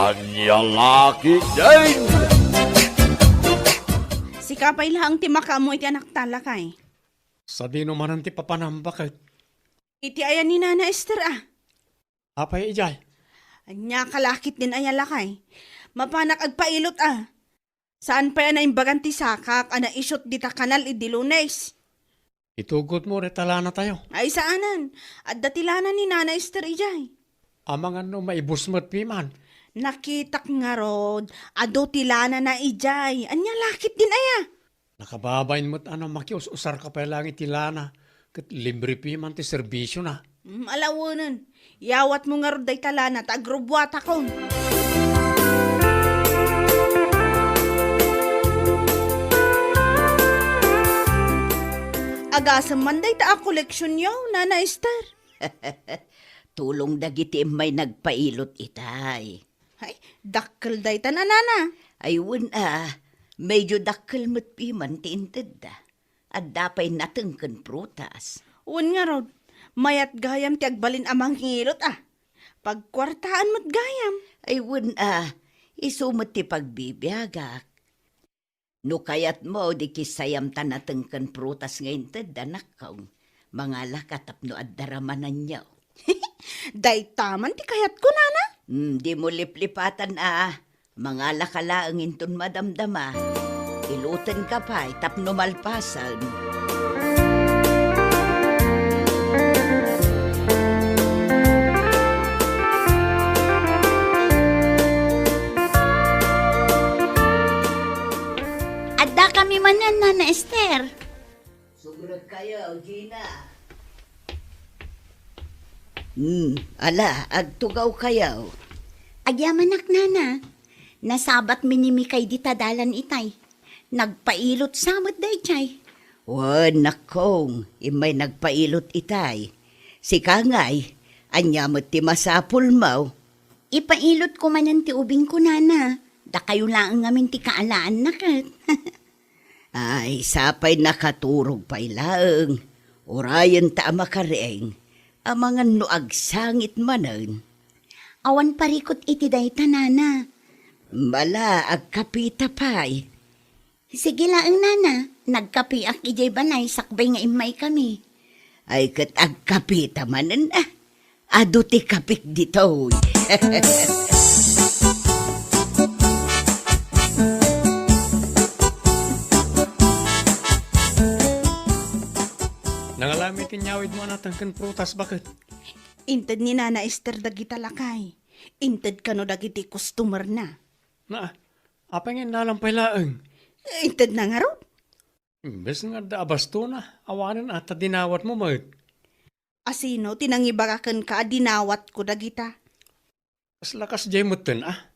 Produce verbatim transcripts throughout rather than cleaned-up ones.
Ania la ketdin? Sika pay laeng ti makaammo iti anakta, lakay. Sadino manen ti papanam, baket? Iti ayan ni Nana Ester, a. Apay idiay? Ania ka la ketdin aya, lakay? Mapanak agpailot, a. Saan pay a naimbagan ti sakak a naisut dita kanal idi Lunes. Itugotmo dayta lanatayo. Ay, saanen. Adda ti lana ni Nana Ester idiay. Amangan no maibus met piman. Nakitak ngarud, adu ti lanana idiay. Ania la ketdin aya? Nakababain met a no makius-usarka pay laeng iti lana, ket libre piman ti serbisiona. Mm, alawenen. Yawatmo ngarud dayta lana ta agrubbuatakon. Agasem man dayta a koleksionyo, Nana Ester. Tulong dagiti immay nagpailot itay. Ay, dakkel dayta, Nana. Ay, wen a, medyo dakkel met piman ti intedda. Adda pay nateng ken prutas. Wen ngarud, mayat gayam ti agbalin a mangilot, a. Pagkuartaan met gayam. Ay, wen a, isu met ti pagbibiagak. No kayatmo, di kissayam ta nateng ken prutas nga intedda, nakkong, mangalaka tapno adda ramananyo. Dayta man ti kayatko, Nana. Mm, dimo liplipatan a. Mangalaka laeng inton madamdama. Ilutenka pay tapno malpasen. Adda kami manen, Nana Ester. Sumrekkayo, Gina. Hmm, ala, agtugawkayo. Agyamanak, Nana. Nasabatmi ni Mikay dita dalan itay. Nagpailot sa met daydiay. Wen, nakkong, immay nagpailot itay. Sika ngay, ania met ti masapulmo? Ipailotko manen ti ubingko, Nana. Dakayo laeng ngamin ti kaalaanna ket. Ay, sapay nakaturog pay laeng. Urayen ta a makareng, amangan no agsangit manen. Awan parikut iti dayta, Nana. Bala, agkapita pay. Sige laeng, Nana. Nagkapiak idiay balay sakbay nga immaykami. Ay, ket agkapita manen, a. Adu ti kapik ditoy. Nangalami ti inyawidmo a nateng ken prutas, baket? Inted ni Nana Ester dagita, lakay. Inted kano dagiti customer-na. Na, apay nga innalam pay laeng? Inted na ngarud. Imbes nga adda a bastona, awanen a ta dinawatmo met. A sino ti nangibaga kenka a dinawatko dagita? Kasla kasdiay metten, a?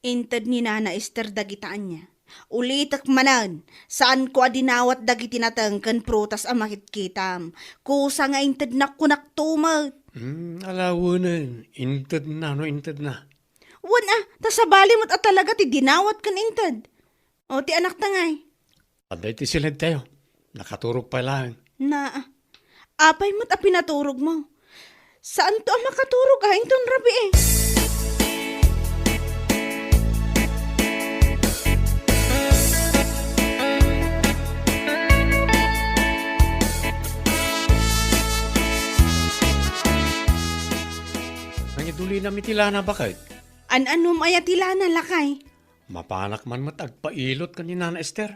Inted ni Nana Ester dagita ania. Ulitek manen, saanko a dinawat dagiti nateng ken prutas a makitkitam. Kusa nga intednak kunakto met. Hmm, alawenen, intedna no intedna. Wen a, ta sabali met a talaga ti dinawat ken inted. O, ti anakta ngay? Adda iti siledtayo. Nakaturog pay laeng. Na, apay met a pinaturogmo? Saanto a makaturog a inton rabii? Nangidulinam iti lana, baket? An-anom aya ti lana, lakay? Mapanak man met agpailot ken ni Nana Ester.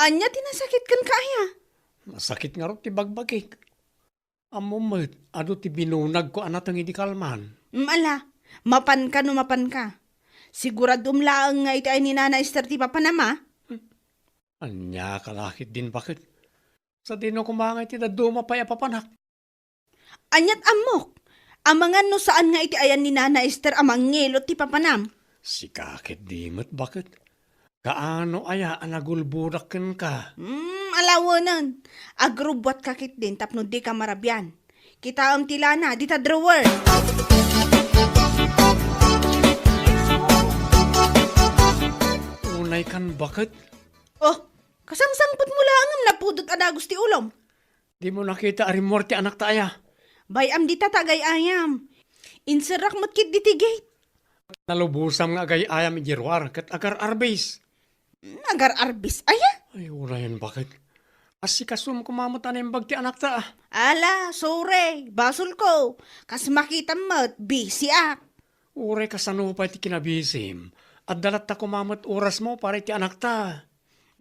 Ania ti nasakit kenka aya? Nasakit ngarud ti bagbagik. Ammom met, adu ti binunagko a nateng idi kalman. Mm, ala, mapanka no mapanka. Siguradom laeng nga iti ay ni Nana Ester ti papanam, a? Ania ka la ketdin, baket? Sadino koma nga iti dadduma pay a papanak? Aniat ammok? Amangan no saan nga iti ayan ni Nana Ester a mangilot ti papanam? Sika ketdi met, baket? Kaano aya a nagulbodak kenka? Hmm, alawenen. Agrubbuatka ketdin tapno dika marabian. Kitaem ti lana dita drawer. Unay kan, baket? Oh, kasangsangpetmo laeng ngem napudot a dagus ti ulom. Dimo nakita a rimmuar ti anakta aya? Bay-am dita ta agay-ayam. Inserrak met ketdi ti gate. Nalubosam nga agay-ayam idiay ruar ket agar-arbis. Agar-arbis aya? Ay, urayen baket. Asikasom koma met a naimbag ti anakta. Ala, sorry, basolko. Kas makitam met, busy ak. Uray kasano pay ti kinabisim, adda latta koma met orasmo para iti anakta.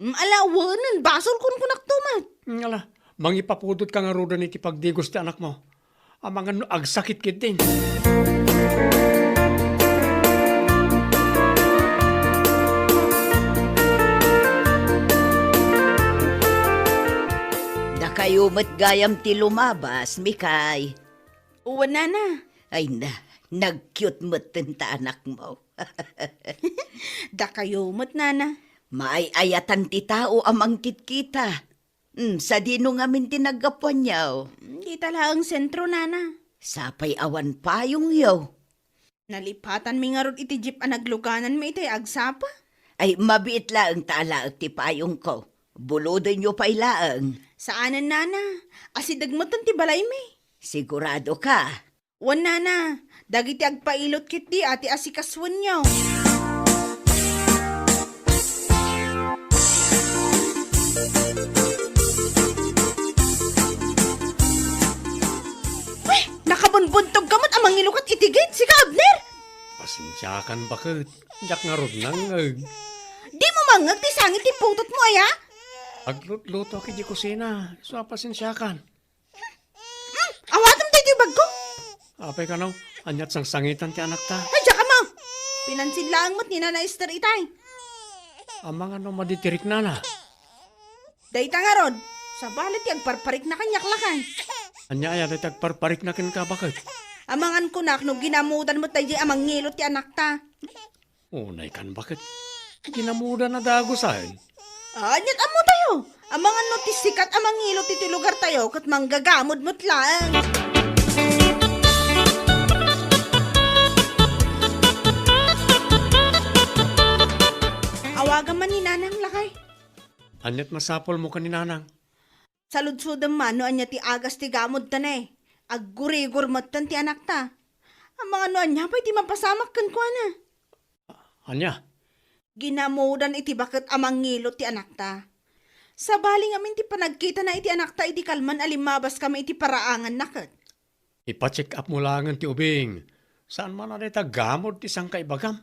Mm, ala, wenen, basolkon kunakto met. Mm, ala, mangipapudotka ngaruden iti pagdigos ti anakmo. Amangan no agsakit ketdin. Dakayo met gayam ti lumabas, Mikay. Wen, nana. Ay na, nag-cute metten ta anakmo. Dakayo met, nana. Maay-ayatan ti tao a mangkitkita. Hmm, sadino ngamin ti naggapuanyo? Dita laeng sentro, nana. Sapay awan payongyo. Nalipatanmi ngarud iti jeep a naglugananmi itay agsapa. Ay, mabiit laeng ta alaek ti payongko. Bulodenyo pay laeng. Saanen, nana. Asideg metten ti balaymi. Sigurado ka? Wen, nana. Dagiti agpailot ketdi a ti asikasoenyo. Uy, nakabunbuntog ka met a mangilukat iti gate, sika, Abner? Pasensiakan, baket. Diak ngarud nangngeg. Dimo mangngeg ti sangit ti putotmo, aya? Aglutlutoak iti kusina. Isu a pasensiakan. Hmm, awatem daytoy bagko. Apay kano, ania't sangsangitan ti anakta? Ay, diak ammo. Pinansin laeng met ni Nana Esther itay. Amangan no madi ti riknana. Dayta ngarud, sabali ti agparparikna kaniak, lakay. Ania aya dayta agparparikna kenka, baket? Amangan kunak no ginamodan met daydiay a mangngilot ti anakta. Unay kan, baket? Ginamodan a dagusen. Ania't ammotayo? Amangan no ti sikat a mangngilot iti lugartayo ket manggagamod met laeng. Awagam man ni Nanang, lakay. Ania't masapulmo ken ni Nanang? Saludsodem man no ania ti agas ti gamodta ne. Aggurigor metten ti anakta. Amangan no ania pay ti mapasamak kenkuana. Ania? Ginamodan iti baket a mangngilot ti anakta. Sabali ngamin ti panagkitana iti anakta idi kalman a limmabaskami iti paraanganna ket. Ipa-check up mo laengen ti ubing. Saan man a dayta gamod ti sangkaibagam?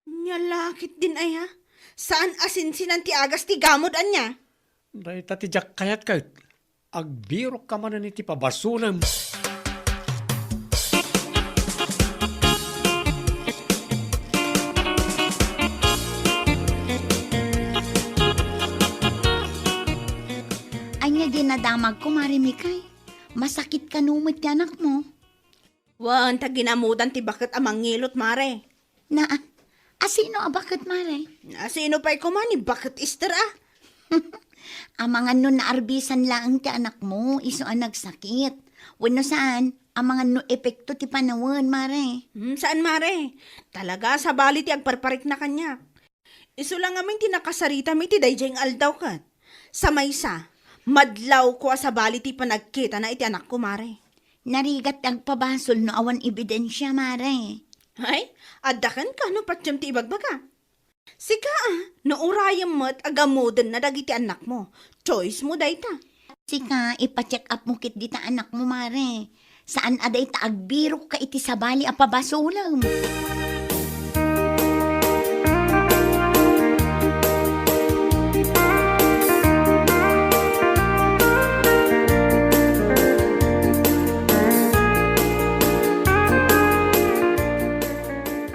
Nia la ketdin aya? Saan a sinsinan ti agas ti gamod, ania? Dayta ti diak kayat ket. Agbirokka manen iti pabasolem. Ania dinadamagko, Mare Mikay? Masakit kano met ti anakmo? Wen, ta ginamodan ti baket a mangngilot, Mare. Na, asino a baket, Mare? Asino pay koma ni Baket Ester a? Amangan no naarbisan laeng ti anakmo, isu a nagsakit. Wenno saan, amangan no epekto ti panawen, Mare. Hmm, saan, Mare. Talaga, sabali ti agparparikna kaniak. Isu la ngamin ti nakasaritami iti daydiay nga aldaw ket. Sa maysa, madlawko a sabali ti panagkitana iti anakko, Mare. Narigat ti agpabasol no awan ebidensia, Mare. Ay, adda kenka no patiem ti ibagbaga. Sika a, no urayem met a gamodenna dagiti annakmo, choice mo dayta. Sika, ipa-check up mo ketdi ta anakmo, Mare. Saan a dayta agbirokka iti sabali a pabasolem.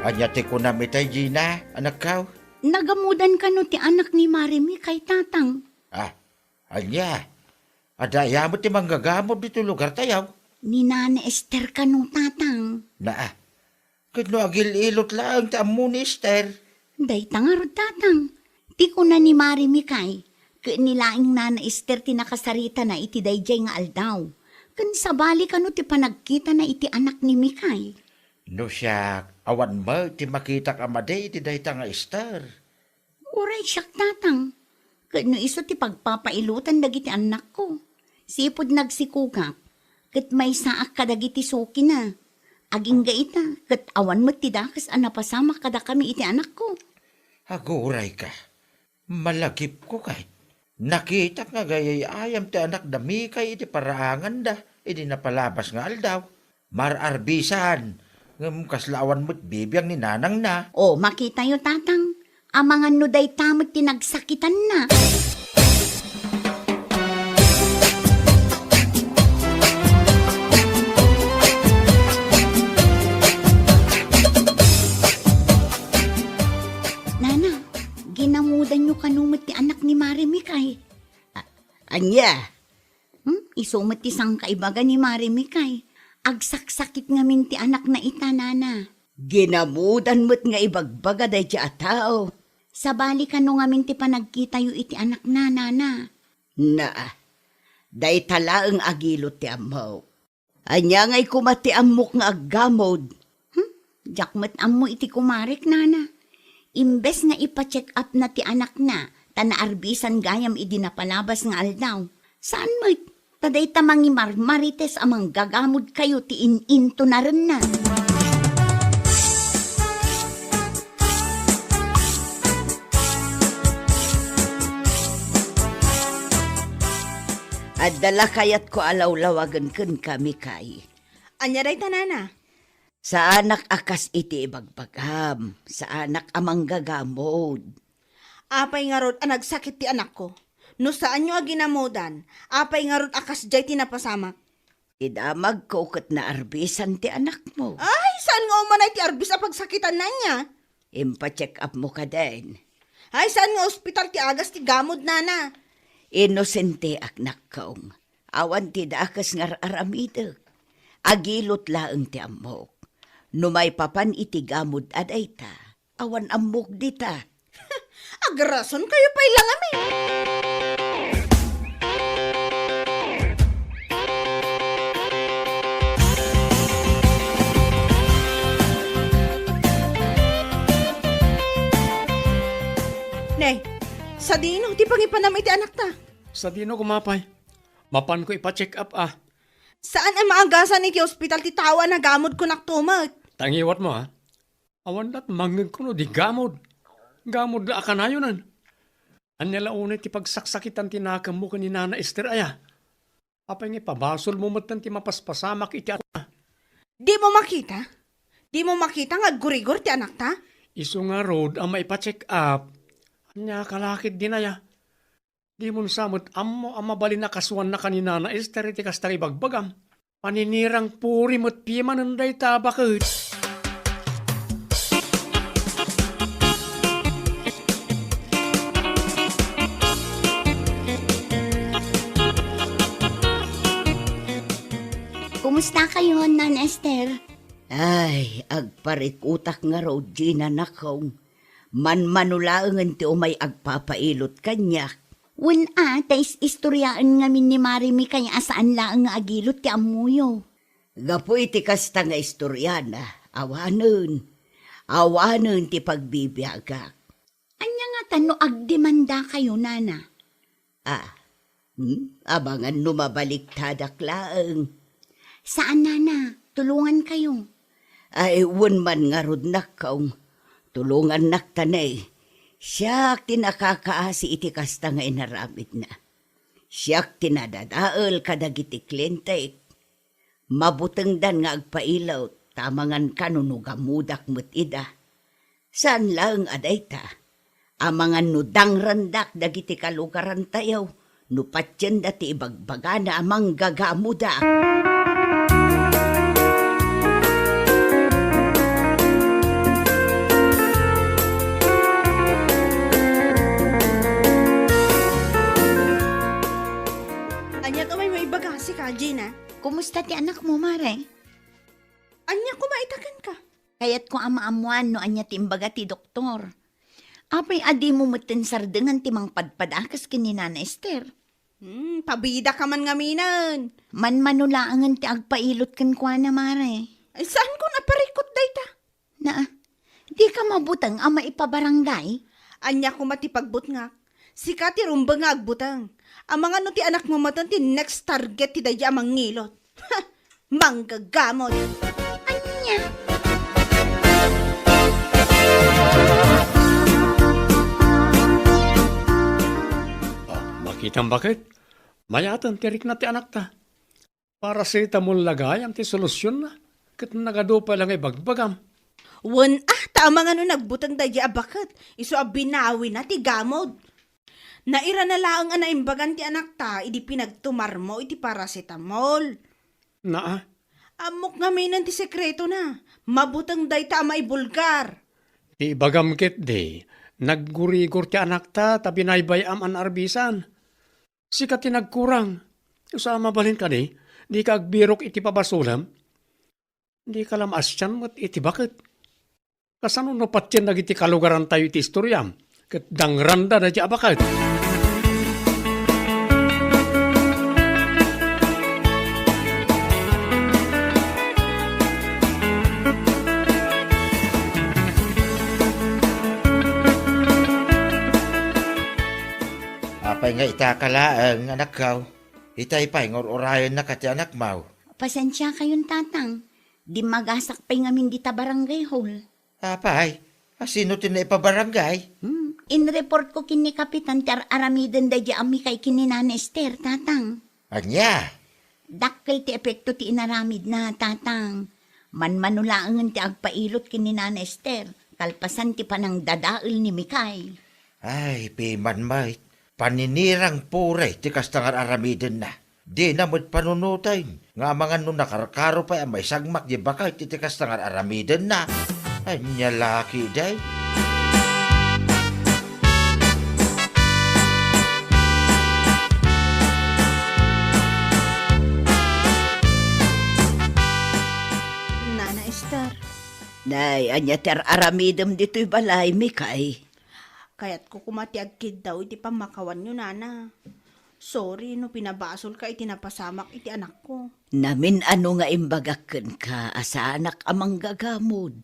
Ania ti kunam itay, Gina, anakkaw? Nagamodan kano ti anak ni Mare Mikay, Tatang? Ah, ania? Adda aya met ti manggagamod ditoy lugartayo? Ni Nana Ester kano, Tatang. Naa, ket no agil-ilot laeng ti ammo ni Ester? Dayta ngarud, Tatang. Ti kuna ni Mare Mikay, ket ni laeng Nana Ester ti nakasaritana iti daydiay nga aldaw. Ken sabali kano ti panagkitana iti anak ni Mikay? No siak, awan met ti makitak a madi iti dayta nga Ester. Uray siak, Tatang. Ket no isu ti pagpapailotan dagiti annakko, sipud nagsikogak, ket maysaak kadagiti sukina. Agingga ita, ket awan met ti dakes a napasamak kadakami iti anakko. Agurayka, malagipko kay. Nakitak nga agayayayam ti anakda Mikay iti paraanganda idi napalabas nga aldaw. Mar-arbisan, ngem kasla awan met bibiag ni nanangna. O, makitayo, tatang. Amangan no dayta met ti nagsakitanna. Nana, ginamudanyo kano met ti anak ni Mare Mikay? A-, ania? Hmm? Isu met ti sangkaibaga ni Mare Mikay. Agsaksakit ngamin ti anakna ita, nana. Ginamudan met nga ibagbaga daydiay a tao. Sabali kano ngamin ti panagkitayo iti anakna, nana? Naa, dayta laeng agilot ti ammok. Ania ngay koma ti ammok nga aggamod? Hmm? Diak met ammo iti kumarek, nana. Imbes nga ipa-check up na ti anakna, ta naarbisan gayam idi napalabas nga aldaw. Saan met? Ta dayta mangimarmarites a manggagamod kayo ti in-intonarenna. Adda la kayatko a lawlawagen kenka, Mikay. Ania dayta, nana? Saanak a kas iti ibagbagam, saanak a manggagamod. Apay ngarud a nagsakit ti anakko? No saanyo a ginamudan, apay ngarud a kasdiay ti napasamak? Ti damagko ket naarbisan ti anakmo. Ay, saan nga umanay ti arbis a pagsakitanna, ania? Impa-check up mo kadin. Ay, saan nga ospital ti agas ti gamod, nana? Inosenteak, nakkong. Awan ti dakes nga ar-aramidek. Agilot laeng ti ammok. No maipapan iti gamod a dayta, awan ammok dita. Agrason kayo pay la ngamin. Ne, sadino ti pangipanam iti anakta? Sadino koma pay? Mapanko ipa-check up, a. Saan a maagasan iti ospital ti tao a nagamod, kunak tumet. Tangiwat mo, a. Awan lat mangngeg kuno di gamod. Gamod la a kanayonan. Ania la unay ti pagsaksakitan ti nakemmo ken ni Nana Ester aya? Apay nga ipabasolmo metten ti mapaspasamak iti atuna? Dimo makita? Dimo makita nga aggurigor ti anakta? Isu ngarud a maipa-check up. Ania ka la ketdin aya? Dimon sa met ammo a mabalin a kasuannaka ni Nana Ester iti kasta nga ibagbagam. Paninirang puri met pimanen dayta a baket. Kumusta kayo, Nana Ester? Ay, agparikutak ngarud, Gina, nakong. Manmano laengen ti umay agpapailot kaniak. Wen a, ta is-istoriaen ngamin ni Mare Mikay a saan laeng nga agilot ti ammoyo. Gapu iti kasta nga istoriana, awanen. Awanen ti pagbibiagak. Ania ngata no agdemandakayo, nana? Ah, hmm? Amangan no mabaliktadak laeng. Saan, nana, tulongankayo. Ay, wen man ngarud, nakkong. Tulongannakta ne. Siak ti nakakaasi iti kasta nga inaramidna. Siak ti nadadael kadagiti klientek. Mabutengdan nga agpailot, ta amangan kano no gamodak met ida. Saan laeng a dayta. Amangan no dangrandak dagiti kalugarantayo, no patienda ti ibagbagana a manggagamoda. Ania ti umay maibaga, sika, Gina? Kumusta ti anakmo, Mare? Ania koma ita kenka? Kayatko a maammoan no ania ti imbaga ti doktor. Apay a dimo metten sardengan ti mangpadpadakes ken ni Nana Ester? Hmm, pabidaka man ngaminen. Manmano laengen ti agpailot kenkuana, Mare. Ay, saankon a parikut dayta? Naa, dika mabuteng a maipabarangay? Ania koma ti pagbutngak? Sika ti rumbeng nga agbuteng. Amangan no ti anakmo metten ti next target ti daydi a mangilot. Manggagamot. Ania Ngem baket, mayaten ti rikna ti anakta. Paracetamol la gayam ti solusionna, ket nagadu pay la nga ibagbagam. Wen, ah, ta amangan no nagbuteng daydi a baket, isu a binawina ti gamod. Nairana laeng a naimbagan ti anakta idi pinagtumarmo iti paracetamol. Naa. Ammok ngaminen ti sekretona. Mabuteng dayta a maibulgar. Ti ibagam ketdi, naggurigor ti anakta ta binaybay-am a naarbisan. Sika ti nagkurang. Sa mabalin kadi, dika agbirok iti pabasolem? Dika la maasian met iti baket. Kasano no patien dagiti kalugarantayo iti istoriam, ket dangranda daydi a baket? Apay nga ita ka laeng, anakko? Itay pay nga ur-urayennaka ti anakmo. Pasensiakayon, Tatang. Dimmagasak pay ngamin dita barangay hall. Apay, a sino ti naipabarangay? Hmm, inreportko ken ni Kapitan ti ar-aramiden daydi a Mikay ken ni Nana Ester, Tatang. Ania? Dakkel ti epekto ti inaramidna, Tatang. Manmano laengen ti agpailot ken ni Nana Ester, kalpasan ti panangdadael ni Mikay. Ay, piman met. Paninirang pay ti kasta nga ar-aramidenna. Dina met panunoten nga amangan no nakarkaro pay a maisagmak di baket iti kasta nga ar-aramidenna. Ania la ketdi? Nana Ester. Nay, ania ti ar-aramidem ditoy balay, Mikay? Kayatko koma ti agkiddaw iti pammakawanyo, Nana. Sorry no pinabasolka iti napasamak iti anakko. Namin-ano nga imbagak kenka a saanak a manggagamod.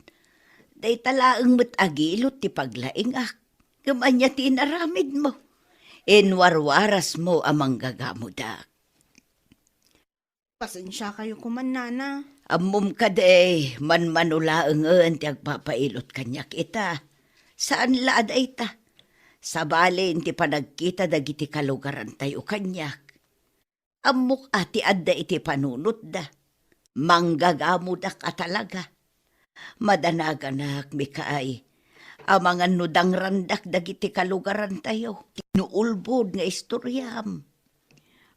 Dayta laeng met agilot ti paglaingak. Ngem ania ti inaramidmo? Inwarwarasmo a manggagamodak. Pasensiakayo koma, Nana. Ammom kadi, manmano laengen ti agpapailot kaniak ita. Saan la a dayta. Sabali ti panagkita dagiti kalugarantayo kaniak. Ammok a ti adda iti panunotda. Manggagamodak a talaga. Madanaganak, Mikay. Amangan no dangrandak dagiti kalugarantayo. Ti naulbod nga istoriam.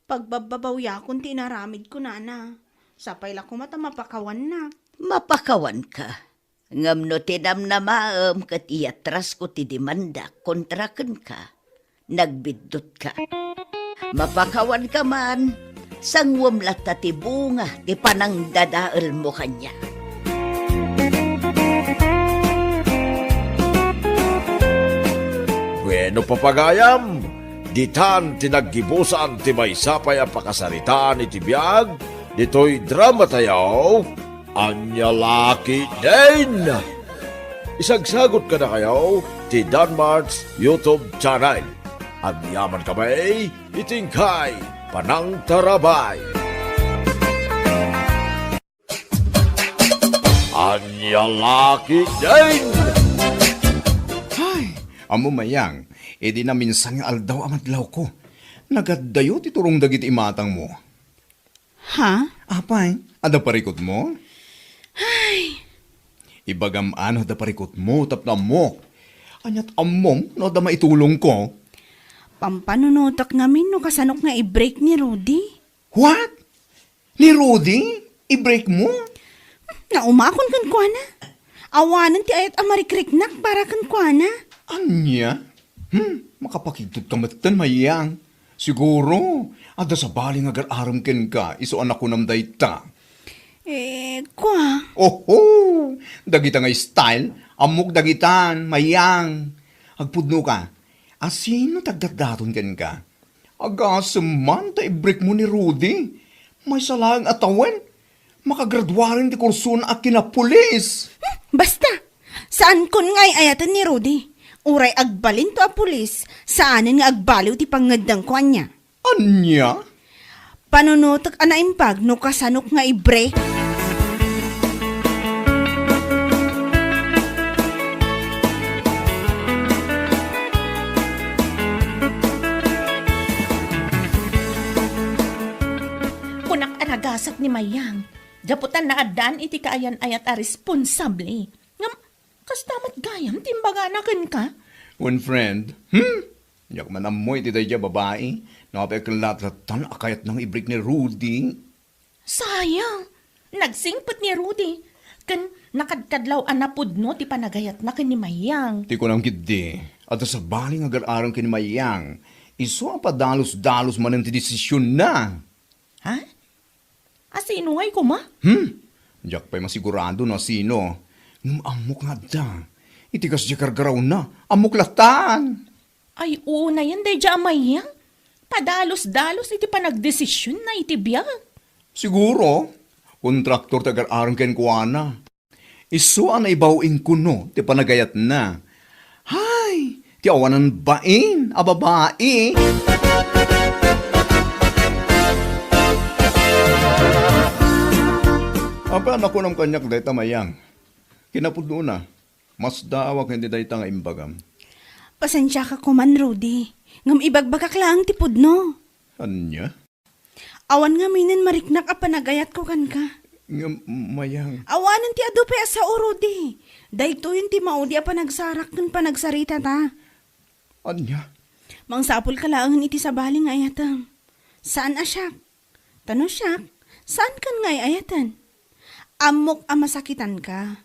Pagbabbabawiakon ti inaramidko, Nana. Sapay la koma ta mapakawannak. Mapakawanka. Ngem no tinamnamaem ket iyatrasko ti demandak kontra kenka, nagbiddutka. Mapakawanka man, sanguem latta ti bunga ti panangdadaelmo kaniak. Wenno, papagayam, ditan ti naggibusan ti maysa pay a pakasaritaan iti biag ditoy dramatayo. Ania la ketdin? Isagsagot kadakayo ti Danmart's YouTube channel. Agyaman kami iti inkay panangtarabay. Ania la ketdin? Hay, ammo, Mayang, idi naminsan nga aldaw a madlawko, nagaddayo ti turong dagiti imatangmo. Ha? Apay, adda parikutmo? Ay. Ibagam a no adda parikutmo tapno ammok. Ania't ammom no adda maitulongko? Pampanunotek ngamin no kasanok nga i-break ni Rudy. What? Ni Rudy? I-break mo? Naumakon kenkuana. Awanen ti ayat a marikriknak para kenkuana. Ania? Hmm, makapakigtot ka metten, Mayang. Siguro, adda sabali nga agar-arem kenka, isu a nakunam dayta. Eh, kua? Oho! Dagita nga style, ammok dagitan, Mayang. Agpudno ka. Asino ti agdatdaton kenka? Agasem man ta i-break mo ni Rudy. Maysa laeng a tawen, makagraduaren ti kursona a kinapulis. Hmm, basta! Saankon nga ay-ayaten ni Rudy. Uray agbalinto a pulis, saanen nga agbaliw ti pangngeddengko ania. Ania? Panunotek a naimbag no kasanok nga i-break. Mayang, gapu ta naaddaan iti kaayan-ayat a responsable. Ngem, kasta met gayam ti imbagana kenka? Wen, friend, hmm? Diak man ammo iti daydiay a babai. No apay a ket lattan a kayatna nga ibrik ni Rudy. Sayang! Nagsingpet ni Rudy. Ken nakadkadlaw a napudno ti panagayatna ken ni Mayang. Ti kunam ketdi, adda sabali nga agar-arem ken ni Mayang. Isu a padalus-dalus manen ti desisionna. Ha? Asino ngay koma? Hmm? Diak pay masigurado no asino. Ngem ammok nga adda. Iti kasdiay kargarawna, ammok lattan. Ay, unayen daydiay a Mayang. Padalus-dalus iti panagdesisionna iti biag. Siguro, kontraktor ti agar-arem kenkuana. Isu a naibaw inkuno ti panagayatna. Hay, ti awanan bain a babai. Apay a nakunam kaniak dayta, Mayang? Kinapudnona, masdaawak iti dayta nga imbagam. Pasensiaka koman, Rudy. Ngem ibagbagak laeng ti pudno. Ania? Awan ngaminen mariknak a panagayatko kenka. Ngem, Mayang. Awanen ti adu pay a sao, Rudy. Daytoyen ti maudi a panagsarak ken panagsarita ta. Ania? Mangsapulka laengen iti sabali nga ayatem. Saan a siak. Ta no siak, saankan nga ay-ayaten. Ammok a masakitanka.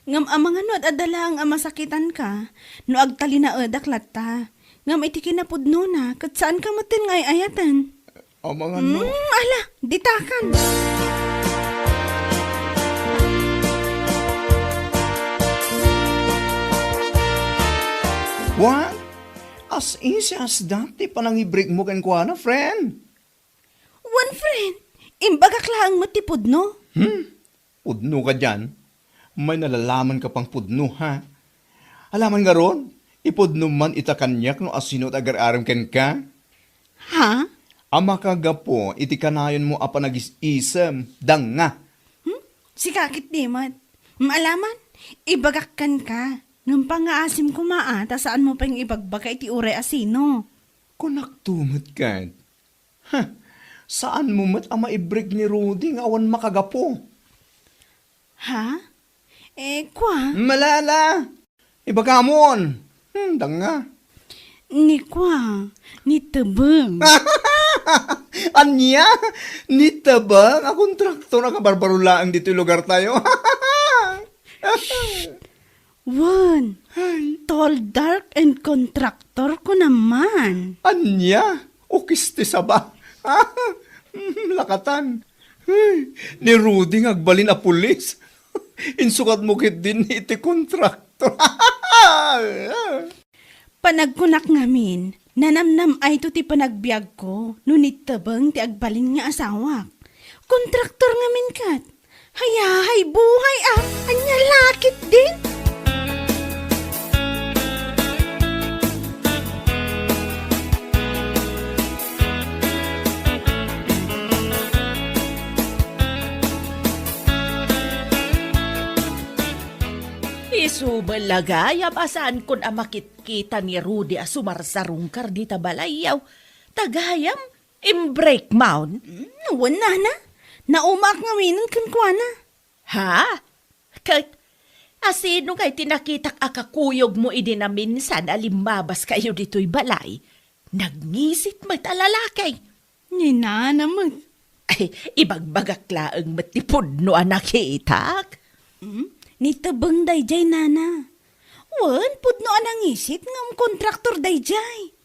Ngem amangan no ad-adda laeng a masakitanka, no agtalinaedak latta. Ngem iti kinapudnona, ket saanka metten nga ay-ayaten. Amangan no. Hmm, ala, ditakan. What? As easy as that, ti panangibrekmo kenkuana, friend? Wen, friend, imbagak laeng met ti pudno. Hmm? Pudno kadian? May nalalamanka pang pudno, ha? Alaman ngarud, ipudnom man ita kaniak no asino ti agar-arem kenka. Ha? A makagapu iti kanayonmo a panagis-isem, danga. Hmm? Sika ketdi met. Maalaman, ibagak kenka. Ngem pangngaasim koma a, ta saanmo pay nga ibagbaga iti uray a sino. Kunakto met ket. Huh, saanmo met a maibrek ni Rudy nga awan makagapu? Ha? Eh, kua? Malala! Ibagamon! Hmm, danga. Ni kua, ni Tebeng. Ania? Ni Tebeng a kontraktor a kabarbaro laeng ditoy lugartayo? Wen, ay, tall, dark, and contractor ko naman. Ania? Ukis ti saba. Lakatan. Ay, ni Rudy nga agbalin a pulis. Insukatmo ketdin iti kontraktor. Panagkunak ngamin, nanamnam-ayto ti panagbiagko no ni Tebeng ti agbalin nga asawak. Kontraktor ngamin ket. Hayahay buhay a, ania la ketdin? Isu met la gayam a saankon a makitkita ni Rudy a sumarsarungkar dita balayyo. Ta gayam, imbrekmon? Mm, wen, nana. Naumaak ngaminen kenkuana. Ha? Ket, asino ngay ti nakitak a kakuyogmo idi naminsan a limmabaskayo ditoy balay? Nagngisit met a lalaki. Ni nana met. Ay, ibagbagak laeng met ti pudno a nakitak. Mm, ni Tebeng daydiay, nana. Wen, pudno a nangisit ngem kontraktor daydiay.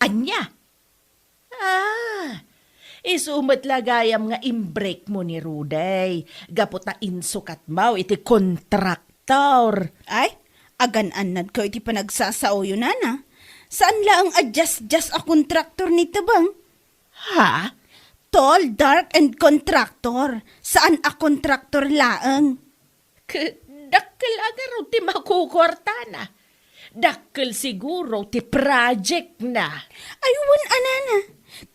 Ania? Ah, isu met la gayam nga imbrekmo ni Rudy, gapu ta insukatmo iti kontraktor. Ay, agan-annadko iti panagsasaoyo, nana. Saan laeng a diasdias a kontraktor ni Tebeng. Ha? Tall, dark, and contractor. Saan a kontraktor laeng. Ket dakkel a ngarud ti makukuartana. Dakkel siguro ti project na. Ay, wen a, nana.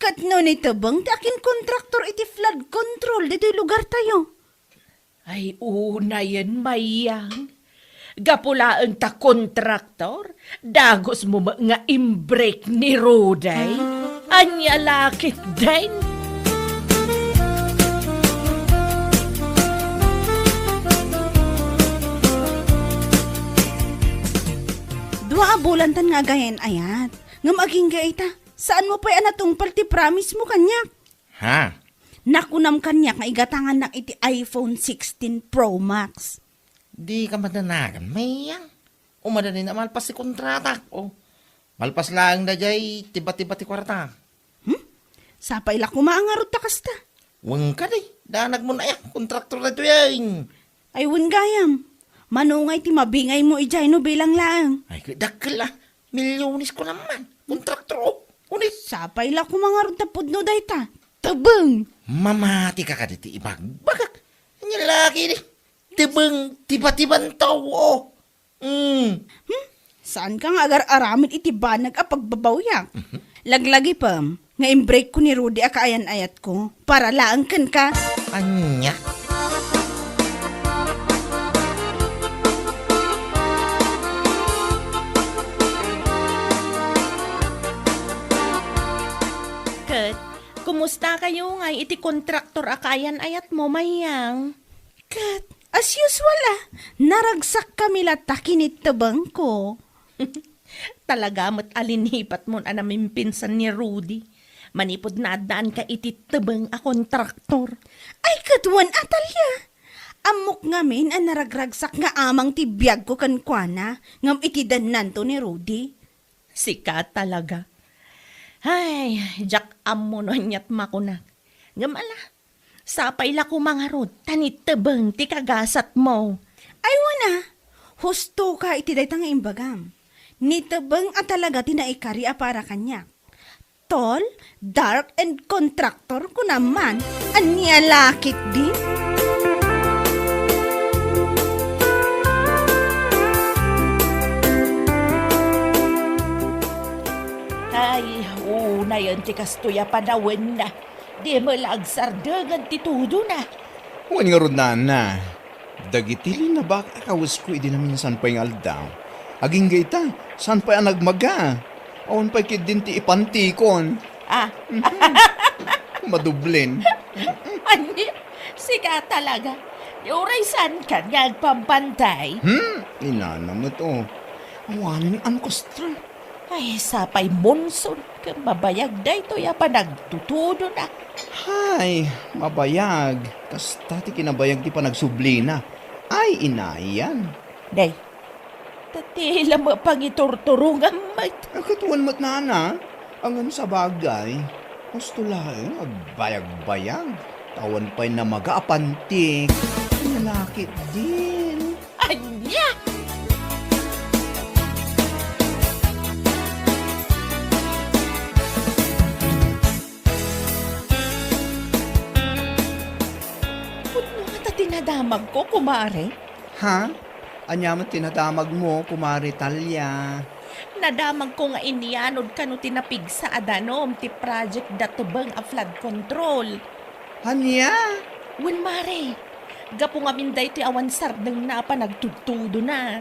Ket no ni Tebeng ti akinkontraktor iti flood control ditoy lugartayo. Ay, unayen, Mayang. Gapu laeng ta kontraktor, dagusmo met nga imbrekmo ni Rudy. Ania la ketdin? Paabulantan nga agayan-ayat. Ngem agingga ita, saanmo pay a natungpal ti promise mo kaniak. Ha? Nakunam kaniak nga igatangannak iti iPhone sixteen Pro Max. Di ka madanagan, Mayang. Umadani na malpas ti kontratak. O, malpas laeng daydiay, tiba-tiba ti kuarta. Hmm? Sapay la koma a ngarud ta kasta. Wen kadi, danag mo na ya, kontraktor na ito yan. Ay, wen gayam. Mano ngay ti mabingay mo idiay no bilang laeng? Ay, dakkel a. Milyones ko naman. Kontraktor, o. Unis. Sapay la koma ngarud ta pudno dayta. Tebeng! Mamati ka kadi ti ibagbagak. Anya laki di. Tebeng, tiba-tiban tao, o. Mm. Hmm? Saan ka nga agar-aramid iti banag a pagbabawyak? Mhm. Laglagipem nga imbreak ko ni Rudy a kaayan-ayat ko para laeng kenka. Anya? Ket, kumusta kayo nga iti kontraktor a kaayan-ayat mo, Mayang? Ket, as usual, a, naragsakkami latta ken ni tebengko. Talaga met a linipatmon a namimpinsan ni Rudy. Manipud naaddaanka iti tebeng a kontraktor. Ay, ket wen, Atalia. Ammok ngamin a naragragsak nga amang ti biagko kenkuana, ngem iti dennanto ni Rudy. Sika talaga. Ay, diak ammo no aniat makunak. Ngem ala, sapay la koma ngarud, ta ni tebeng ti kagasatmo. Ay, wen a, husto ka iti dayta nga imbagam. Ni tebeng a talaga ti naikari a para kaniak. Tall, dark, and contractor, kunam man. Ania la ketdi? Ay, unayen ti kastoy a panawen. Di met la agsardengen ti tudona. Wen ngarud, nana, dagiti linabak a kawesko idi naminsan pay nga aldaw, agingga ita, saan pay a nagmaga. Awan pay ketdin ti ipantikon. Ah. Mhm. Madublen. Ania, sika talaga. Uray saankan nga agpambantay. Hmm, inana met, o. Awanen a kostrang. Ay, sapay monson, ken mabayag daytoy a panagtutudona. Hay, mabayag. Kasta ti kinabayag ti panagsublina. Ay, inayan. Day, ta ti la mapangiturturongam met. Ay, ket wen met, nana. Ngem sabagay, husto laeng agbayagbayag. Awan pay namaga a pantik. Ania la ketdin? Ania? Pudno ngata ti nadamagko, kumare. Ha? Ania met ti nadamagmo, kumare Talia? Nadamagko nga inyanod kano ti napigsa a danum ti project da tebeng a flood control. Ania? Wen, mare. Gapu ngamin daytoy awan sardengna a panagtudtudona.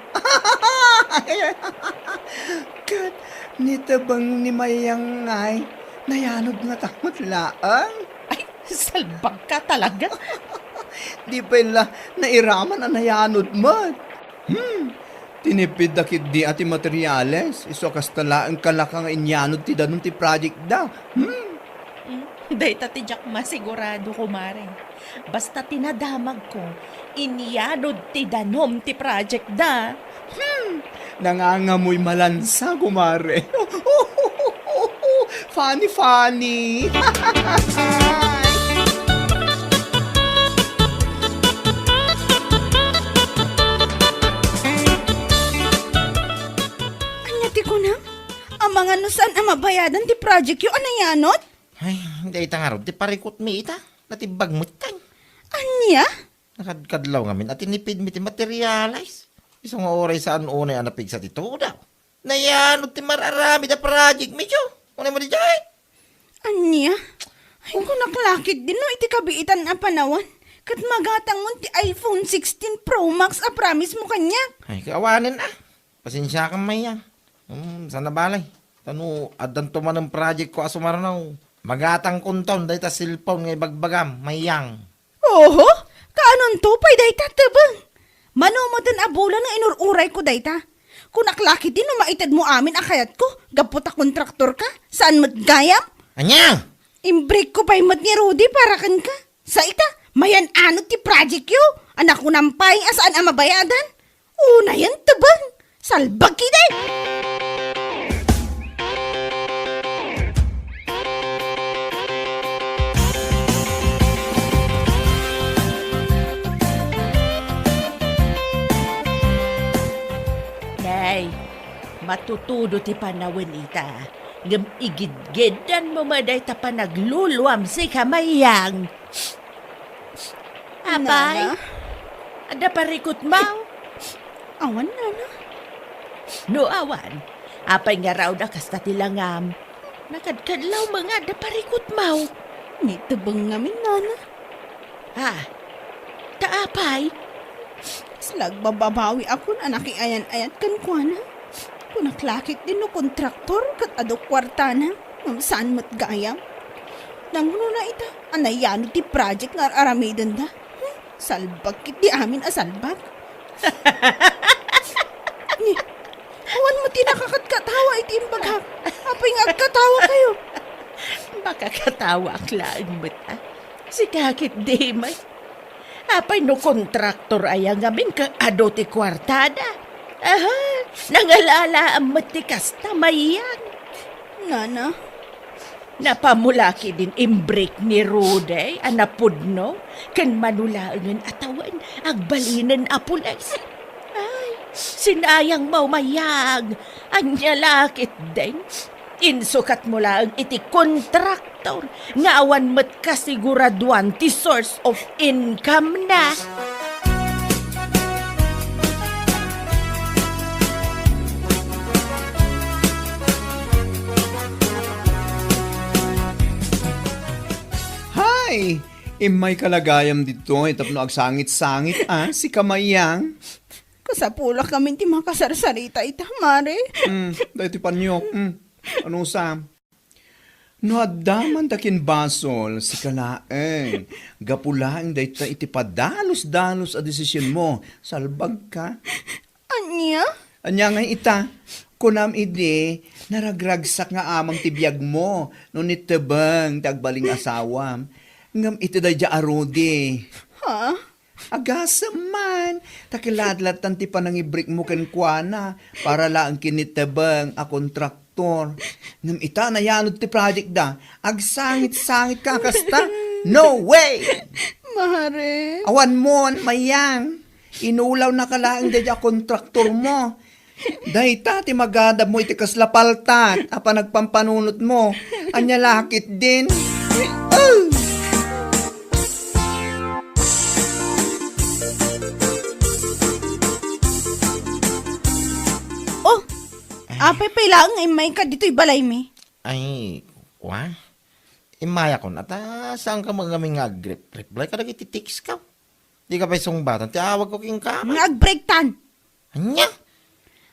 Ket ni tebeng ni Mayang ngay, nayanod ngata met laeng? Ay, salbag ka talaga. Di pay la nairaman a nayanod met. Hmm. Tinipidda ketdi a ti materiales, isu a kasta laeng kalaka nga inyanod ti danum ti project da. Hmm. Mm, dayta ti diak masigurado, kumare. Basta ti nadamagko, inyanod ti danum ti project da. Hmm. Nangangamoy malansa, kumare. Funny, funny. Ania ti kunam? Amangan no saan a mabayadan ti project yo a nayanod? Ay, dayta ngarud ti parikutmi ita. Natibbag met kan. Ania? Nakadkadlaw ngamin a tinipidmi ti materialis. Isu nga uray saan unay a napigsa ti tudaw. Nayanod ti mar-aramid a project mi, Diyo. Unay mo di jay? Ania? Ay, kunak la ketdin no iti kabiitan a panawen. Ket magatangmon ti iPhone sixteen Pro Max a promise mo kaniak. Ay, kaawanen a. Pasensiakan, Mayang. Hmm, saan a bale. Ta no addanto manen project ko a sumarno, magatangkonton dayta cellphone nga ibagbagam, Mayang. Oho, kaanonto pay dayta, tebeng? Mano meten a bulan nga inur-urayko dayta. Kunak la ketdi no maitedmo amin a kayatko, gapu ta kontraktor ka, saan met gayam? Ania? Imbrake ko pay met ni Rudy para kenka. Sa ita, mayan-anod ti project yo, a nakunam pay a saan a mabayadan. Unayen tebeng, salbag ketdi! Nay, matutudo ti panawen ita, ngem igidgiddanmo met dayta panagluluam, sika Mayang. Apay? Nana? Adda parikutmaw? Awan, Nana. No awan, apay ngarud a kasta ti langam? Nakadkadlaw nga adda parikutmaw. Nitebeng ngamin, Nana. Ah, ta apay? Kasla agbababawikon a nakiayan-ayat kenkuana. Kunak la ketdin no kontraktor ket adu kuartana, ngem saan met gayam. Nangruna ita a nayanod ti project nga ar-aramidenda. Hmm, salbag ketdi amin a salbag. Ni, awan met ti nakakatkatawa iti imbagak. Apay nga agkatawa kayo? Makakatawaak laeng met, a. Sika ketdi, May. Apay no kontraktor aya ngamin ket adu ti kuartada? Aha, nangalalaam met ti kasta, Mayang. Nana. Napammula ketdin imbrake ni Rudy a napudno ken mano laengen a tawen agbalinen a pulis. Ay, sinayangmo, Mayang. Ania la ketdin? Insukatmo laeng iti kontraktor nga awan met kasiguraduan ti source of income na. Hay! Immayka la gayam ditoy tapno agsangit-sangit, a, sika Mayang. Kasapulak ngamin ti makasarsarita ita, Mare. Mm, daytoy paniok. Mm. Ano sa? No adda man ta kin basol, sika laeng. Gapu laeng dayta iti padalus-dalus a desisionmo, salbagka. Ania? Ania ngay ita? Kunam idi, naragragsak nga amang ti biagmo no nitebeng ti agbalin nga asawam. Ngem iti daydiay a Rudy. Ha? Agasem man, ta kiladlatan ti panangibrekmo kenkuana para laeng ken ni Tebeng a kontraktor. Ngem ita, nayanod ti project da, agsangit-sangit ka kasta? No way! Mare. Awan mon, Mayang. Inulawnaka laeng daydiay a kontraktor mo. Dayta ti magadab mo iti kasla paltak a panagpampanunot mo. Ania la ketdin? Oh! Oh, apay pay laeng nga immayka ditoy balaymi? Ay, wa? Immayakon, ata, saan ka man ngamin nga agrep-, reply kadagiti text ka? Di ka pay sungbatan ti awag ko kenka. Nga agbrektan. Ania?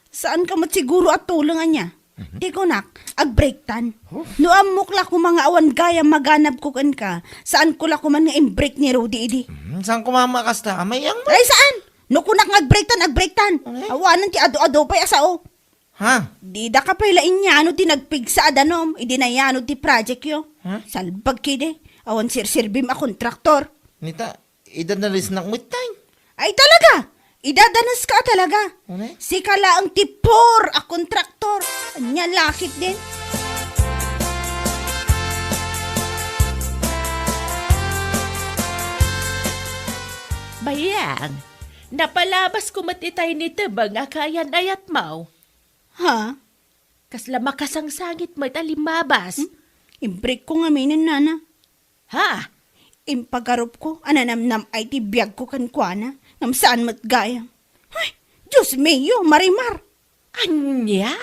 Saan ka met siguro a tuleng ania? Mhm. Ti kunak, agbrektan. Oh. No ammok la koma nga awan gayam maganab ko kenka, saan ko la koman nga imbrek ni Rudy idi. Mhm, saan ko man makasta? Amay ang Ay, saan? No kunak nga agbrektan, agbrektan. Ano eh? Awanan ti adu-adu pay a sao. Ha? Dida ka pay la inyano ti nagpigsa a danom, idi nayano ti project yo. Ha? Salbag kidi, awan sirsirbim a kontraktor. Nita, idadanesnak met tay. Ay talaga! Idadaneska a talaga. Ano? Sika laeng ti poor a kontraktor. Ania la ketdin? Bayang, napalabas ko met itay ni Tebeng a kayan-ayat mo. Ha? Kasla makasangsangit met a limmabas. Hmm? Imbrek ko ngamin, nana. Ha? Impagarupko a nanamnam-ay ti biagko kenkuana, ngem saan met gayam. Ay, Dios mio, Marimar! Ania?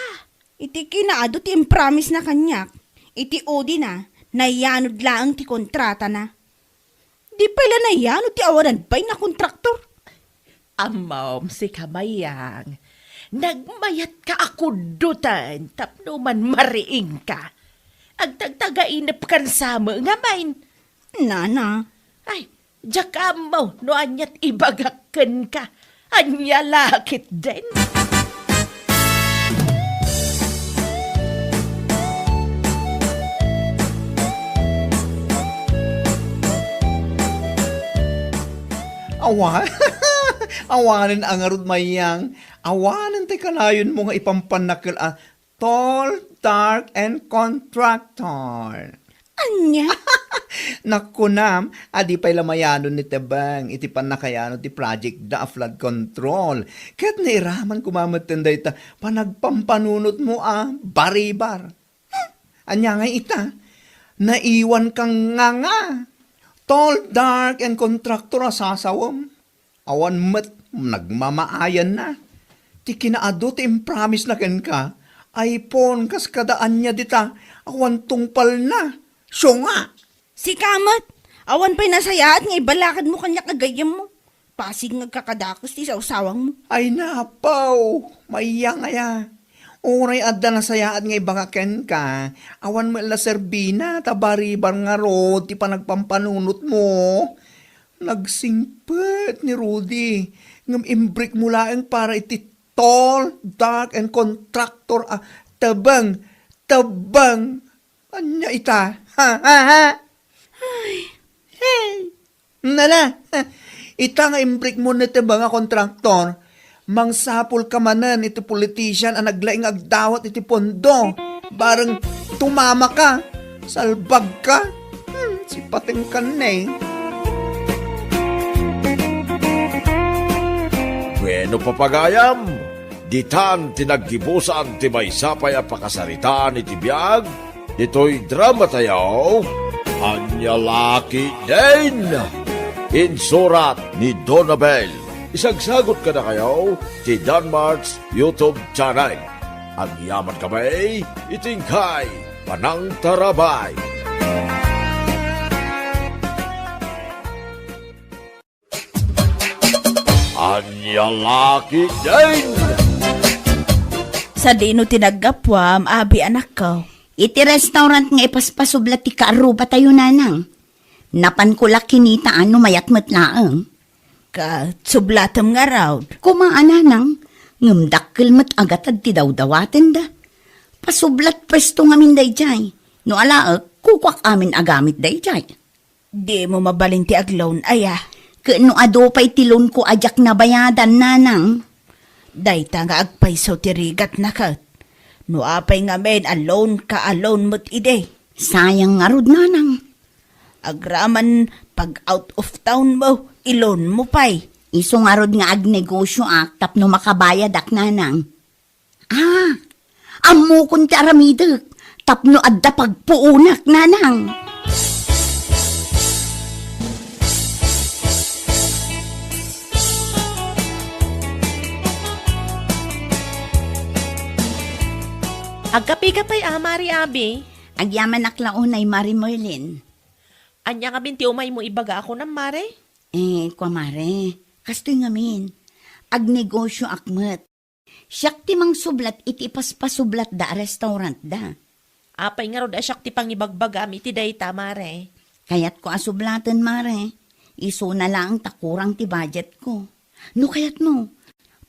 Iti kinaadu ti impromisena kaniak, iti udina, nayanod laeng ti kontratana. Di pay la nayanod ti awanan pay nga kontraktor. Ammom, sika Mayang, nagmayatka a kuddoten tapno man mariingka. Agtagtagainepkan sa met ngamin. Nana. Ay, diak ammo no aniat ibagak kenka. Ania la ketdin? Awa-, awanen a ngarud, Mayang. Awanen ti kanayonmo nga ipampannakel a tall, dark, and contractor. Ania? Nakunam, a di pay la mayanon ni Tebeng iti pannakayano ti project da a flood control. Ket nairaman koma metten dayta panagpampanunotmo a baribar. Hmm, ania ngay ita? Naiwan kang nganga. Tall, dark, and contractor a sasawem. Awan met nagmamaayanna. Ti kinaadu ti impromise na kenka, iPhone kas kada ania dita, awan tungpalna. Siunga! Sika met, awan pay nasayaat nga ibalakadmo kaniak a gayyemmo. Pasig nga agkakadakes ti sawsawangmo. Ay napaw, Mayang aya. Uray adda nasayaat nga ibagak kenka, awan met la serbina ta baribar ngarud ti panagpampanunotmo. Nagsingpet ni Rudy, ngem imbrikmo laeng para iti tall, dark, and contractor a Tebeng, Tebeng. Ania ita? Ha, ha, ha? Ay. Hey! Nala, ita nga imbrikmo ni Tebeng a contractor, mangsapulka manen iti politician a naglaing agdawat iti pondo. Bareng tumamaka, salbagka. Hmm, sipatengkan ne. Bueno, papagayam, ditan ti naggibusan ti maysa pay a pakasaritaan iti biag ditoy dramatayo, Ania La Ketdin. Insurat ni Donabel. Isagsagut kadakayo ti Danmart's YouTube channel. Agyaman kami iti inkay panangtarabay. Ania La Ketdin? Sadino ti naggapuam, abi, anakko? Iti restaurant nga ipaspasublat ti kaarrubatayo, nanang. Napanko la kinitaan no mayat met laeng. Ket sublatem ngarud. Koma a, nanang, ngem dakkel met a gatad ti dawdawatenda. Pasublat pwesto ngamin daydiay. No alaek, kukuak amin a gamit daydiay. Dimo mabalin ti agloan aya? Ket no adu pay ti loanko a diak nabayadan, nanang? Dayta nga agpayso ti rigatna ket. No apay ngamin a loanka a loan met idi? Sayang ngarud, nanang. Agraman pag out of town mo, i-loan mo pay. Isu ngarud nga agnegosioak tapno makabayadak, nanang. Ah, ammokon ti aramidek tapno adda pagpuonak, nanang. Agkapika pay a, Mari, abi? Agyamanak la unay, Mari Merlin. Ania ngamin ti umaymo ibaga a kunam, Mare? Eh, kua, Mare, kastoy ngamin. Agnegosioak met. Siak ti mangsublat iti ipaspasublatda a restaurantda. Apay ngarud a siak ti pangibagbagam iti dayta, Mare? Kayatko a sublaten, Mare. Isuna laeng ta kurang ti budgetko. No kayatmo,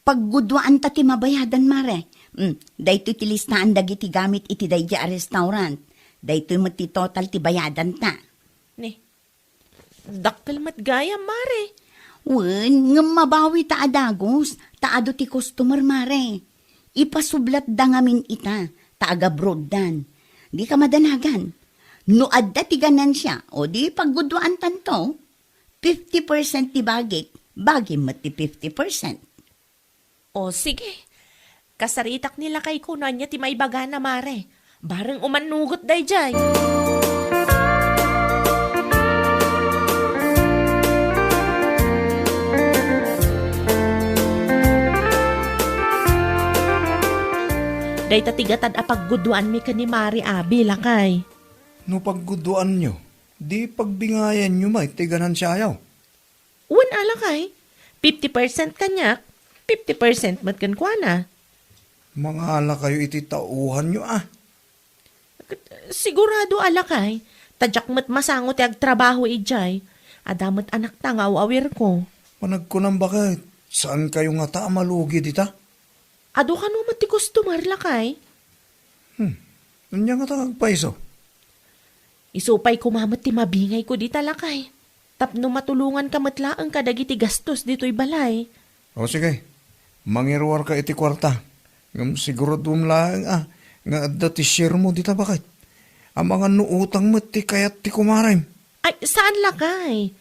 pagguduaanta ti mabayadan, Mare. Mm, daytoy ti listaan dagiti gamit iti daydiay a restaurant. Daytoy met ti total ti bayadanta. Ni, Dakkel met gayam, Mare. Wen, ngem mabawita a dagus, ta adu ti customer, Mare. Ipasublatda ngamin ita, ta agabroaddan. Dika madanagan. No adda ti ganansia, o di pagguduaantanto, fifty percent ti bagik, bagim met ti fifty percent. O, sige. Kasaritak ni lakayko no ania ti maibagana, Mare. Bareng umannugot daydiay. Dayta ti gatad a pagguduanmi ken ni Mare, abi, lakay. No pagguduanyo, di pagbingayanyo met ti ganansiayo. Wen a, lakay. Fifty percent kaniak, fifty percent met kenkuana. Mangalakayo iti tauhanyo, a. Sigurado a, lakay. Ta diak met masango ti agtrabaho idiay. Adda met anakta nga aw-awirko. Panagkunam baket, saankayo ngata a malugi dita? Adu kano met ti customer, lakay? Hmm. Ania ngata nga agpayso? Isu pay koma met ti mabingayko dita, lakay. Tapno matulonganka met laeng kadagiti gastos ditoy balay. O sige, mangiruarka iti kuarta. Ngem siguraduem laeng a nga adda ti sharemo dita baket. Amangan no utang met ti kayat ti kumarem. Ay, saan lakay?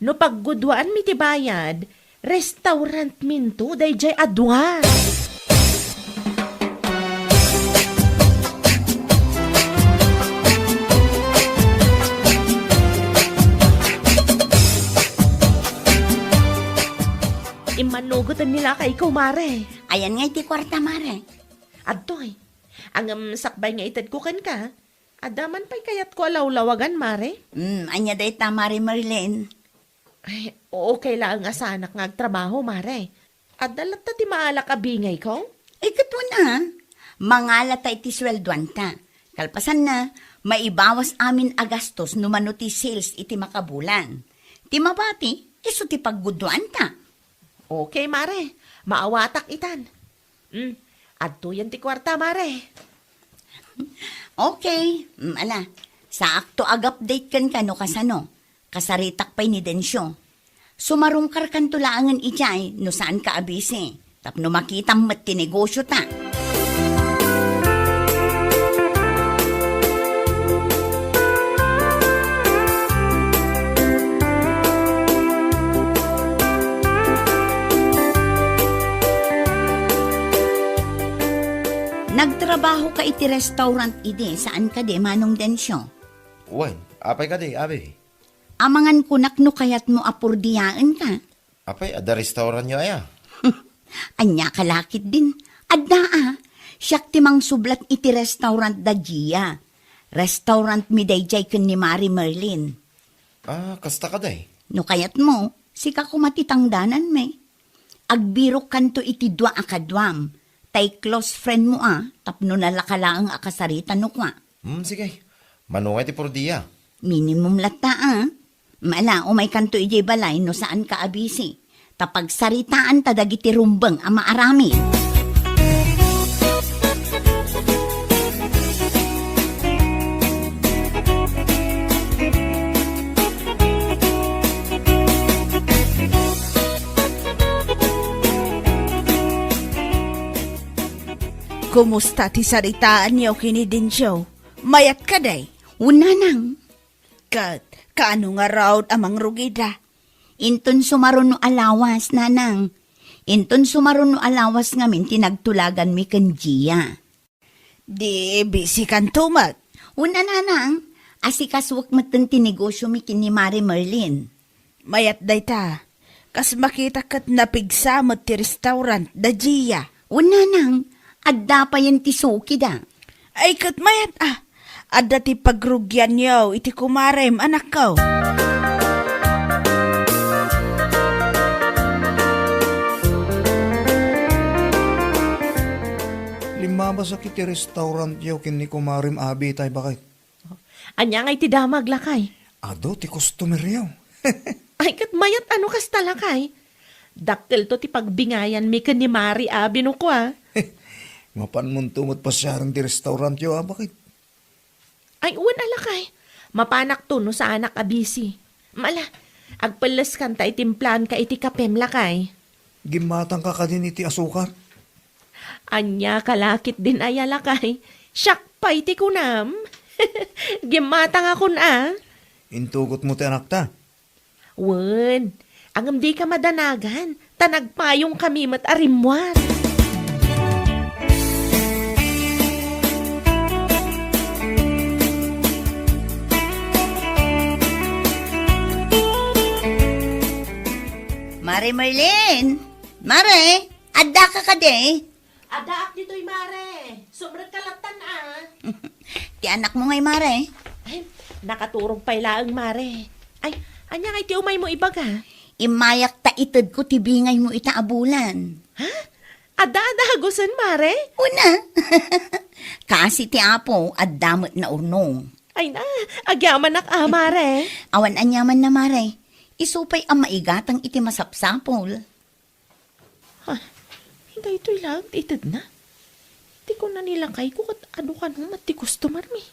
No pagguduaanmi ti bayad, restaurantminto daydiay a dua. Immannugoten ni lakayko, mare. Ayan nga iti kuarta, mare. Adtoy. Ngem sakbay nga itedko kenka, adda man pay kayatko a lawlawagan, mare? Hmm, ania dayta, Mare Merlin? Ay, okay laeng a saanak nga agtrabaho, mare. Adda latta ti maalak a bingayko? Ay, ket wen a, mangalata iti sueldoanta. Kalpasanna, maibawas amin a gastos no mano ti sales iti makabulan. Ti mabati, isu ti pagguduanta. Okay, mare. Maawatak itan. Hmm, adtoyen ti kuarta, mare. Okay. Mm, ala, saakto ag-update kenka no kasano. Kasaritak pay ni Dencio. Sumarungkarkanto laengen idiay no saanka a busy. Tapno makitam met ti negosiota. Nagtrabahoka iti restaurant idi, saan kadi, Manong Dencio? Wen, apay kadi, abi? Amangan kunak no kayatmo a purdiaenka. Apay, adda restauranyo aya? Ania ka lakit din? Adda a, siak ti mangsublat iti restaurant da Gia. Restaurantmi daydiay ken ni Mari Merlin. Ah, kasta kadi? No kayatmo, sika koma ti tangdananmi. Agbirokkanto iti dua a kaduam, tay close friendmo a, tapno nalaka laeng a kasarita no kua. Hmm, sige. Mano nga iti purdia? Minimum latta a. Mala, umaykanto idiay balay no saanka a busy. Ta pagsaritaanta dagiti rumbeng a maaramid. Kumusta ti saritaanyo ken ni Dencio? Mayat kadi? Wen, nanang. Ket, kaano ngarud a mangrugida? Inton sumaruno a lawas, nanang. Inton sumaruno a lawas ngamin ti nagtulaganmi ken Gia. Di bisikanto met? Wen a, nanang, asikasuek metten ti negosiomi ken ni Mari Merlin. Mayat dayta. Kas makita ket napigsa met ti restaurant da Gia. Wen, nanang, adda payen ti sukida. Ay, ket mayat a. Adda ti pagrugianyo iti kumarem, anakko. Limmabasak iti restaurantyo ken ni kumarem abi tay baket. Ania ngay ti damag, lakay? Adu ti customeryo. Ay, ket mayat a no kasta, lakay. Dakkelto ti pagbingayanmi ken ni Mari abi no kua. Mapanmonto met pasiaren ti restaurantyo a baket. Ay, wen a, lakay. Mapanakto no saanak a busy. Mala, agpelleskanta iti timplaanka iti kapem, lakay. Gimmatangka kadin iti asukar? Ania ka lakit din aya, lakay? Siak pay ti kunam. Gimmatangakon a. Intugotmo ti anakta? Wen, ngem dika madanagan, ta nagpayongkami met a rimmuar. Mare Merlin! Mare! Addaka kadi? Addaak ditoy, mare. Sumrekka lattan a. Ti anakmo ngay, mare? Ay, nakaturog pay laeng, mare. Ay, ania ngay ti umaymo ibaga? Immayak ta itedko ti bingaymo ita a bulan. Ha? Adda a dagusen, mare? Wen a. Kaasi ti Apo, adda met naurnong. Ay na, agyamanak a, mare. Awan aniamanna, mare. Isu pay a maigatang iti masapsapul. Ha, daytoy laeng ti itedna. Ti kuna ni lakayko ket adu kano met ti customermi.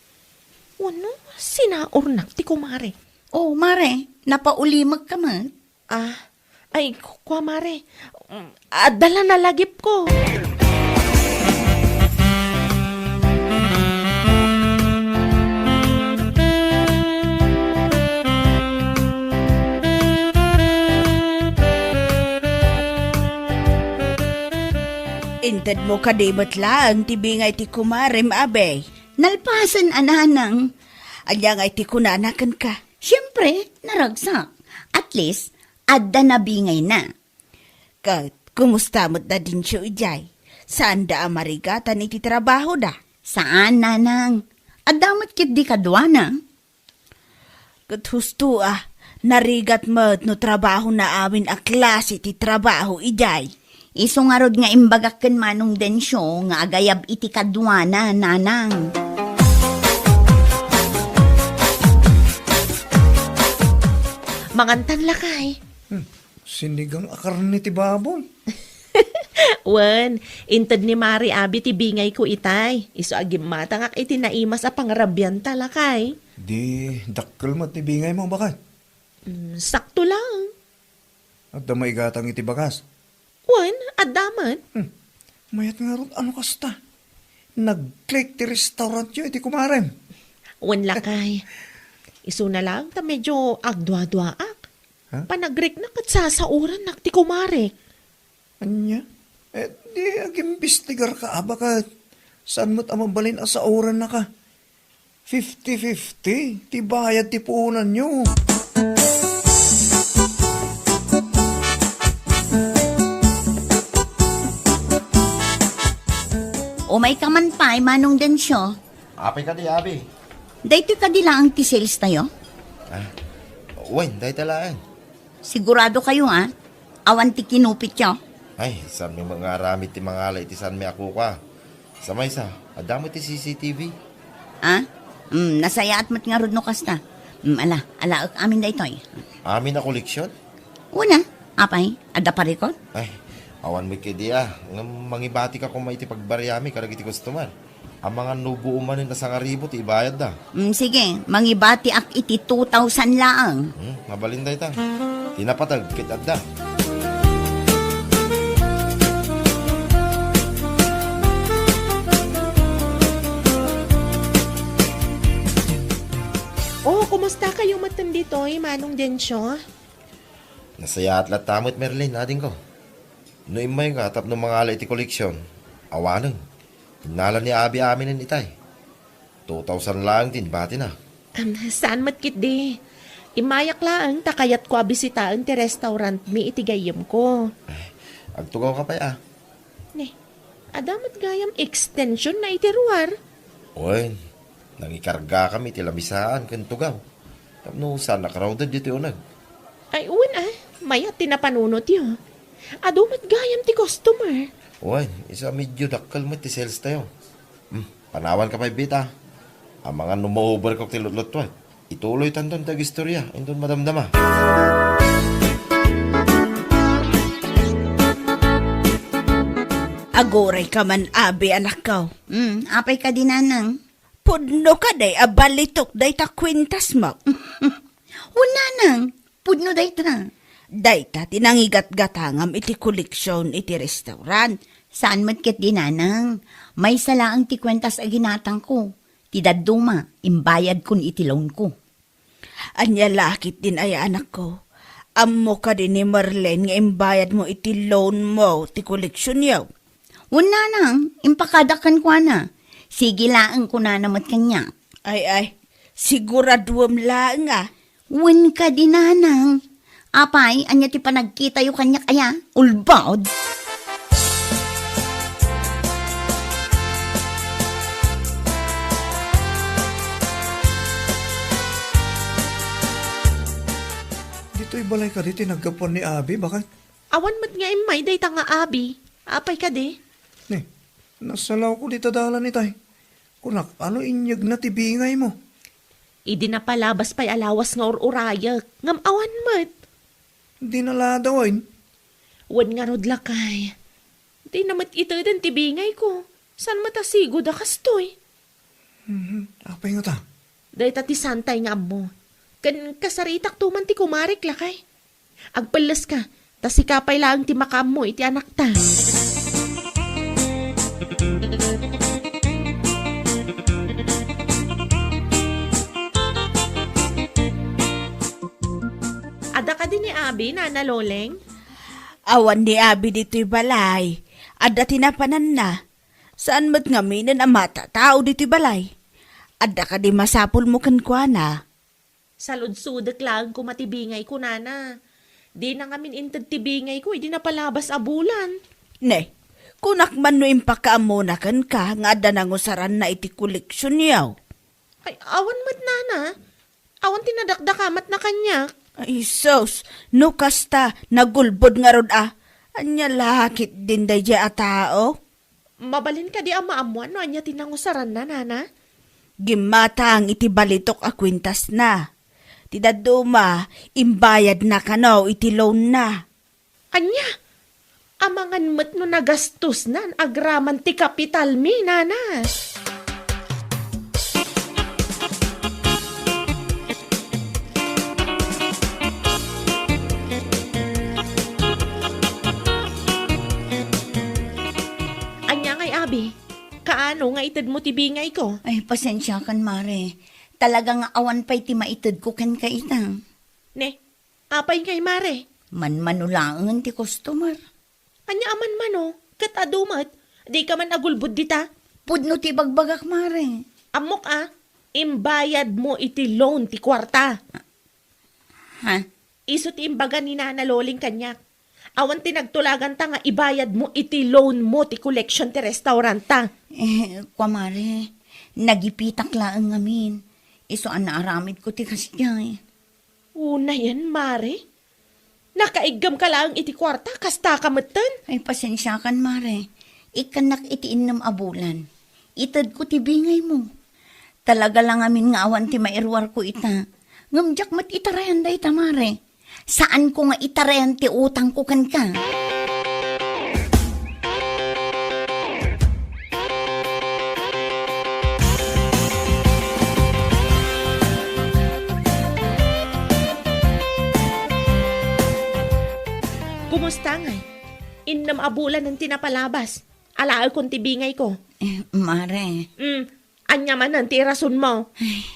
Wenno, sinaurnak ti kumare. Oh, Mare, napaulimekka met? Ah, ay, ku-, kua, Mare. Mm, adda la nalagipko. Intedmo kadi met laeng ti bingay ti kumarem, Abi? Nalpasen a, Nanang. Ania ngay ti kunana kenka? Siempre, naragsak. At least, adda nabingayna. Ket, kumusta met da Dencio idiay? Saanda a marigatan iti trabahoda? Saan, Nanang. Adda met ketdi kaduana. Ket husto a, narigat met no trabahona amin a klase ti trabaho idiay. Isu ngarud nga imbagak ken Manong Dencio nga agayab iti kaduana, Nanang. Mangantan, lakay. Hmm, sinigang a karne ti baboy. Wen, inted ni Mari Abi ti bingayko itay. Isu a gimmatangak iti naimas a pangarabianta, lakay. Di dakkel met ti bingaymo, baket? Mm, sakto lang. Adda maigatang iti bagas? Wen, adda met. Hmm. Mayat ngarud, ano kasta? Nag-click ti restaurantyo iti kumarem. Wen, lakay. Isuna lang ta medyo agduaduaak. Ha? Panagrikna ket sasaorannak ti kumarek. Ania? Eh, di agimbestigar ka, a, baket? Saan met a mabalin a saoranna ka? Fifty fifty ti bayad ti puonanyo. Umayka man pay, Manong Dencio. Apay kadi, Abi? Daytoy kadi laeng ti sales tayo? Ah, wen, dayta laeng. Sigurado kayo, ha? Awan ti kinupityo? Ay, saanmi nga aramid ti mangala iti saanmi a kukua. Sa maysa, adda met ti C C T V. Ah? Mm, nasayaat met ngarud no kasta. Mm, ala, alaek amin daytoy. Amin a koleksion? Una, apay, adda parikot? Ay, awan met kadi a. Ngem mangibatika koma iti pagbariami kadagiti customer. Amangan no buo manen a sangaribu ti ibayadda. Mm, sige, mangibatiak iti two thousand laeng. Hmm, mabalin dayta. Ti napateg ket adda. Oh, kumusta kayo met ditoy, Manong Dencio? Nasayaat latta met, Merlin, adingko. No immayka tapno mangala iti koleksion, awanen. Innala ni Abi aminen itay. Two thousand laeng ti inbatina. Am, saan met ketdi? Immayak laeng ta kayatko a bisitaen ti restaurantmi iti gayyemko. Ay, agtugawka pay a. Ne, adda met gayam extension na iti ruar. Wen, nangikargakami iti lamisaan ken tugaw. Tapno saan a crowded ditoy uneg. Ay, wen a, mayat ti napanunotyo. Adu met gayam ti customer. Wen, isu a medyo dakkel met ti sales tayo. Hmm, panawanka pay, Bita. Amangan no ma-overcook ti lutlutuek. Ituloytanton ti agistorya, inton madamdama. Agurayka man, Abi, anakko. Hmm, apay kadi, Nanang? Pudno kadi a balitok dayta kuentasmo? Wen, Nanang, pudno dayta. Dayta ti nangigatgatangam iti koleksion iti restaurant. Saan met ketdi, Nanang. Maysa laeng ti kuentas a ginatangko. Ti dadduma, imbayadkon iti loanko. Ania la ketdin aya, anakko? Ammo kadi ni Merlin nga imbayadmo iti loanmo ti koleksionyo? Wen, Nanang, impakadak kenkuana. Sige laeng, kunana met kaniak. Ay, ay, siguraduem laeng a. Wen kadi, Nanang. Apay, ania ti panagkitayo kaniak aya? Ulbod? Ditoy balay kadi ti naggapuan ni Abi, baket? Awan met nga immay dayta nga Abi. Apay kadi? Ne, nasalawko dita dalan itay. Kunak, ano inyegna ti bingaymo? Idi napalabas pay a lawas nga ur-urayek, ngem awan met. Di naladawen? Wen ngarud, lakay. Dina met iteden ti bingayko. Saan met a sigud a kastoy? Mhm. Apay ngata? Dayta ti saantay nga ammo. Ken kasaritakto man ti kumarek, lakay. Agpelleska, ta sika pay laeng ti makaammo iti anakta. Adda kadi ni Abi, Nana Loleng? Awan ni Abi ditoy balay. Adda ti napananna. Saan met ngaminen a matatao ditoy balay. Adda kadi masapulmo kenkuana? Saludsodek laeng koma ti bingayko, Nana. Dina ngamin inted ti bingayko idi napalabas a bulan. Ne, kunak man no impakaammona kenka nga adda nangusaranna iti koleksionyo. Ay, awan met, Nana. Awan ti nadakdakamatna kaniak. Ay, sus, no kasta, nagulbod ngarud a. Ania la ketdin daydiay a tao? Mabalin kadi a maammoan no ania ti nangusaranna, Nana? Gimmatang iti balitok a kuentasna. Ti dadduma, imbayadna kano iti loanna. Ania? Amangan met no nagastosnan agraman ti kapitalmi, Nana. Ania ngay, Abi? Kaano nga itedmo ti bingayko? Ay, pasensiakan, Mare. Talaga nga awan pay ti maitedko kenka ita. Ne, apay ngay, Mare? Manmano laengen ti customer. Ania a manmano? Ket adu met, dika man agulbod dita? Pudno ti ibagbagak, Mare. Ammok a, imbayadmo iti loan ti kuarta. Ha? Isu ti imbaga ni Nana Loling kaniak. Awan ti nagtulaganta nga ibayadmo iti loanmo ti collection ti restauranta. Eh, kua, Mare, nagipitak laeng ngamin. Isu a naaramidko ti kasdiay. Unayen, Mare? Nakaiggem ka laeng iti kuarta, kasta ka metten? Ay, pasensiakan, Mare. Ikkannak iti innem a bulan. Itedko ti bingaymo. Talaga la ngamin nga awan ti mairuarko ita. Ngem diak met itarayan dayta, Mare. Saanko nga itarayan ti utangko kenka. Kumusta ngay? Innem a bulanen ti napalabas. Alaekon ti bingayko. Eh, Mare. Mm, ania manen ti irasonmo? Ay,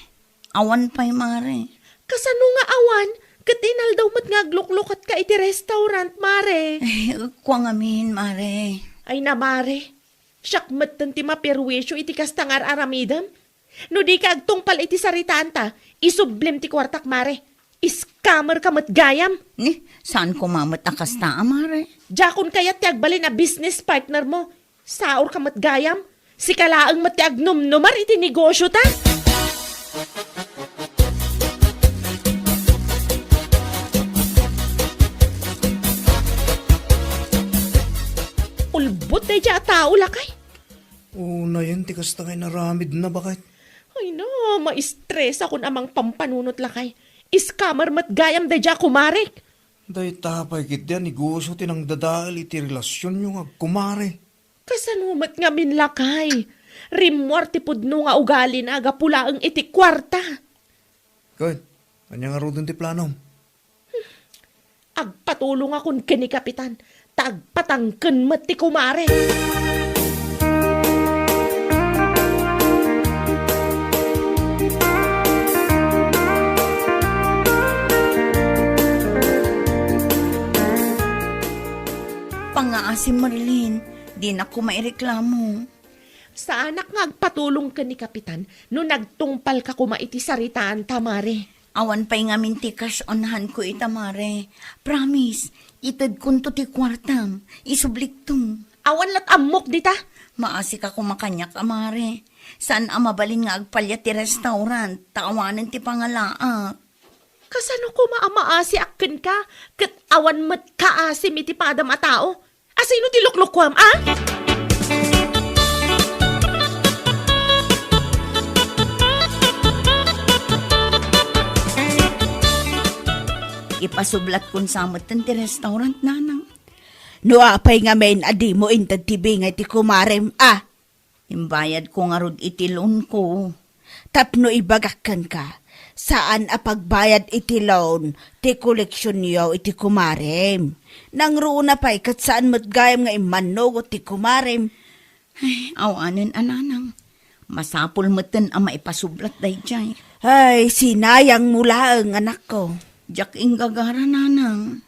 awan pay, Mare. Kasano nga awan? Ket inaldaw met nga agluklukatka iti restaurant, Mare. Ay, kua ngamin, Mare. Ay na, Mare. Siak metten ti maperwisyo iti kasta nga ar-aramidem. No dika agtungpal iti saritaanta, isublim ti kuartak, Mare. Scammer ka met gayam. Ni, saan koma met a kasta a, Mare? Diakon kayat ti agbalin a business partner mo. Saor ka met gayam. Sika laeng met ti agnumnumar iti negosyo ta. Ulbod daydiay a tao, lakay. Unayen ti kasta nga inaramidna, baket. Ay na, maistresakon a mangpampanunot, lakay. Scammer met gayam daydiay a kumarek. Dayta pay ketdi a negosyo ti nangdadael iti relasionyo nga agkumare. Kasano met ngamin, lakay? Rimmuar ti pudno nga ugalina gapu laeng iti kuarta. Ket, ania ngaruden ti planom? Agpatulongakon ken ni Kapitan, ta agpatangken met ti kumare. Pangngaasim, Marlene, dinak koma ireklamo. Saanak nga agpatulong ken ni Kapitan no nagtungpalka koma iti saritaanta, Mare. Awan pay ngamin ti cash on hand ko ita, Mare. Promise, itedkonto ti kuartam. Isublikto. Awan lat ammok dita. Maasika koma kaniak a, Mare. Saan a mabalin nga agpalya ti restaurant, ta awanen ti pangalaak. Kasano koma a maasiak kenka, ket awan met kaasim iti padam a tao? Asino ti luklukuam, a? Ipasublatkon sa metten ti restaurant, nanang. No apay ngamin a dimo inted ti bingay ti kumarem, a? Imbayadko ngarud iti loanko. Tapno ibagak kenka, Saan a pagbayad iti loan ti koleksionyo iti kumarem. Nangruna pay ket saan met gayam nga immannugot ti kumarem. Ay, awanen a, nanang. Masapul meten a maipasublat daydiay. Ay, sinayangmo laeng, anakko. Diak inggagara, nanang.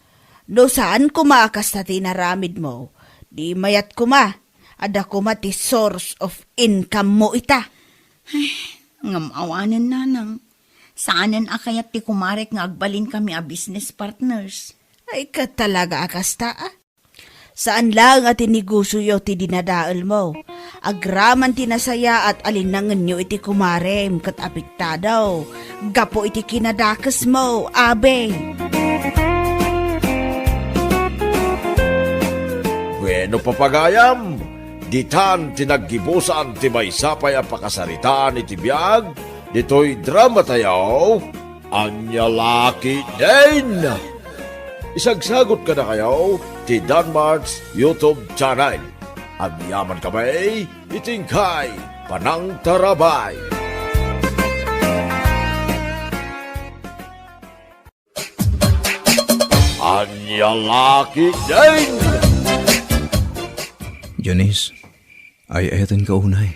No saan koma a kasta ti inaramidmo, di mayat koma, adda koma ti source of income mo ita. Ay, ngem awanen, nanang. Saanen a kayat ti kumarek nga agbalinkami a business partners. Ay, ket talaga a kasta, a? Saan laeng a ti negosioyo ti dinadaelmo. Agraman ti nasayaat a linnangenyo iti kumarem ket apektado gapu iti kinadakesmo, abe. Bueno, papagayam, ditan ti naggibusan ti maysa pay a pakasaritaan iti biag ditoy dramatayo, Ania La Ketdin. Isagsagut kadakayo ti Danmart's YouTube channel. Agyamankami iti inkay panangtarabay. Ania La Ketdin. Janice, ay-ayatenka unay.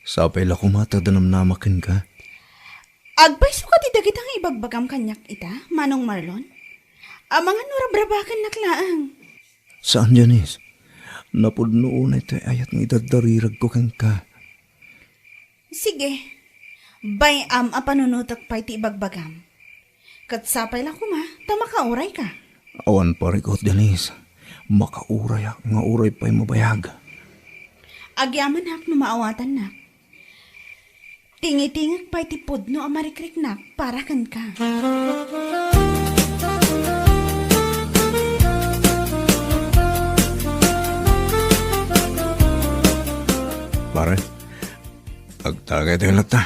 Sapay la koma ta danamnama kenka. Agpayso kadi dagita nga ibagbagam kaniak ita, Manong Marlon? Amangan no rabrabakennak laeng. Saan, Janice. Napudno unay ti ayat nga idaddariragko kenka. Sige. Bay-am a panunotek pay ti ibagbagam. Ket sapay la koma ta makaurayka. Awan parikut, Janice. Makaurayak nga uray pay mabayag. Agyamanak no maawatannak. Tingitingek pay ti pudno a marikriknak para kenka. Pare, agtagaytayo latta.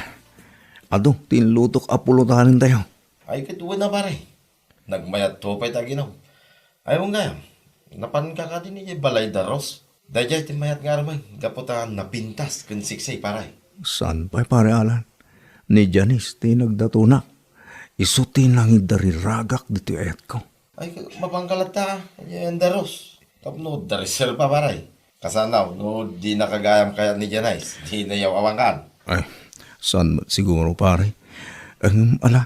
Adu ti inlutok a pulutanentayo. Ay, ket wen a, pare. Nagmayatto pay ti aginum. Ay, wen gayam, napanka kadi idiay balay da Ros? Daydiay ti mayat nga armen, gapu ta napintas ken siksik, pare. Saan pay, Pare Alan? Ni Janice ti nagdatonak. Isu ti nangidariragak ditoy ayatko. Ay, mapanka latta, idiay da Ros. Tapno adda reserba, pare. Kasano, no dinaka gayam kayat ni Janice, dinayo a mapanka. Ay, saan met siguro, pare? Ngem, ala,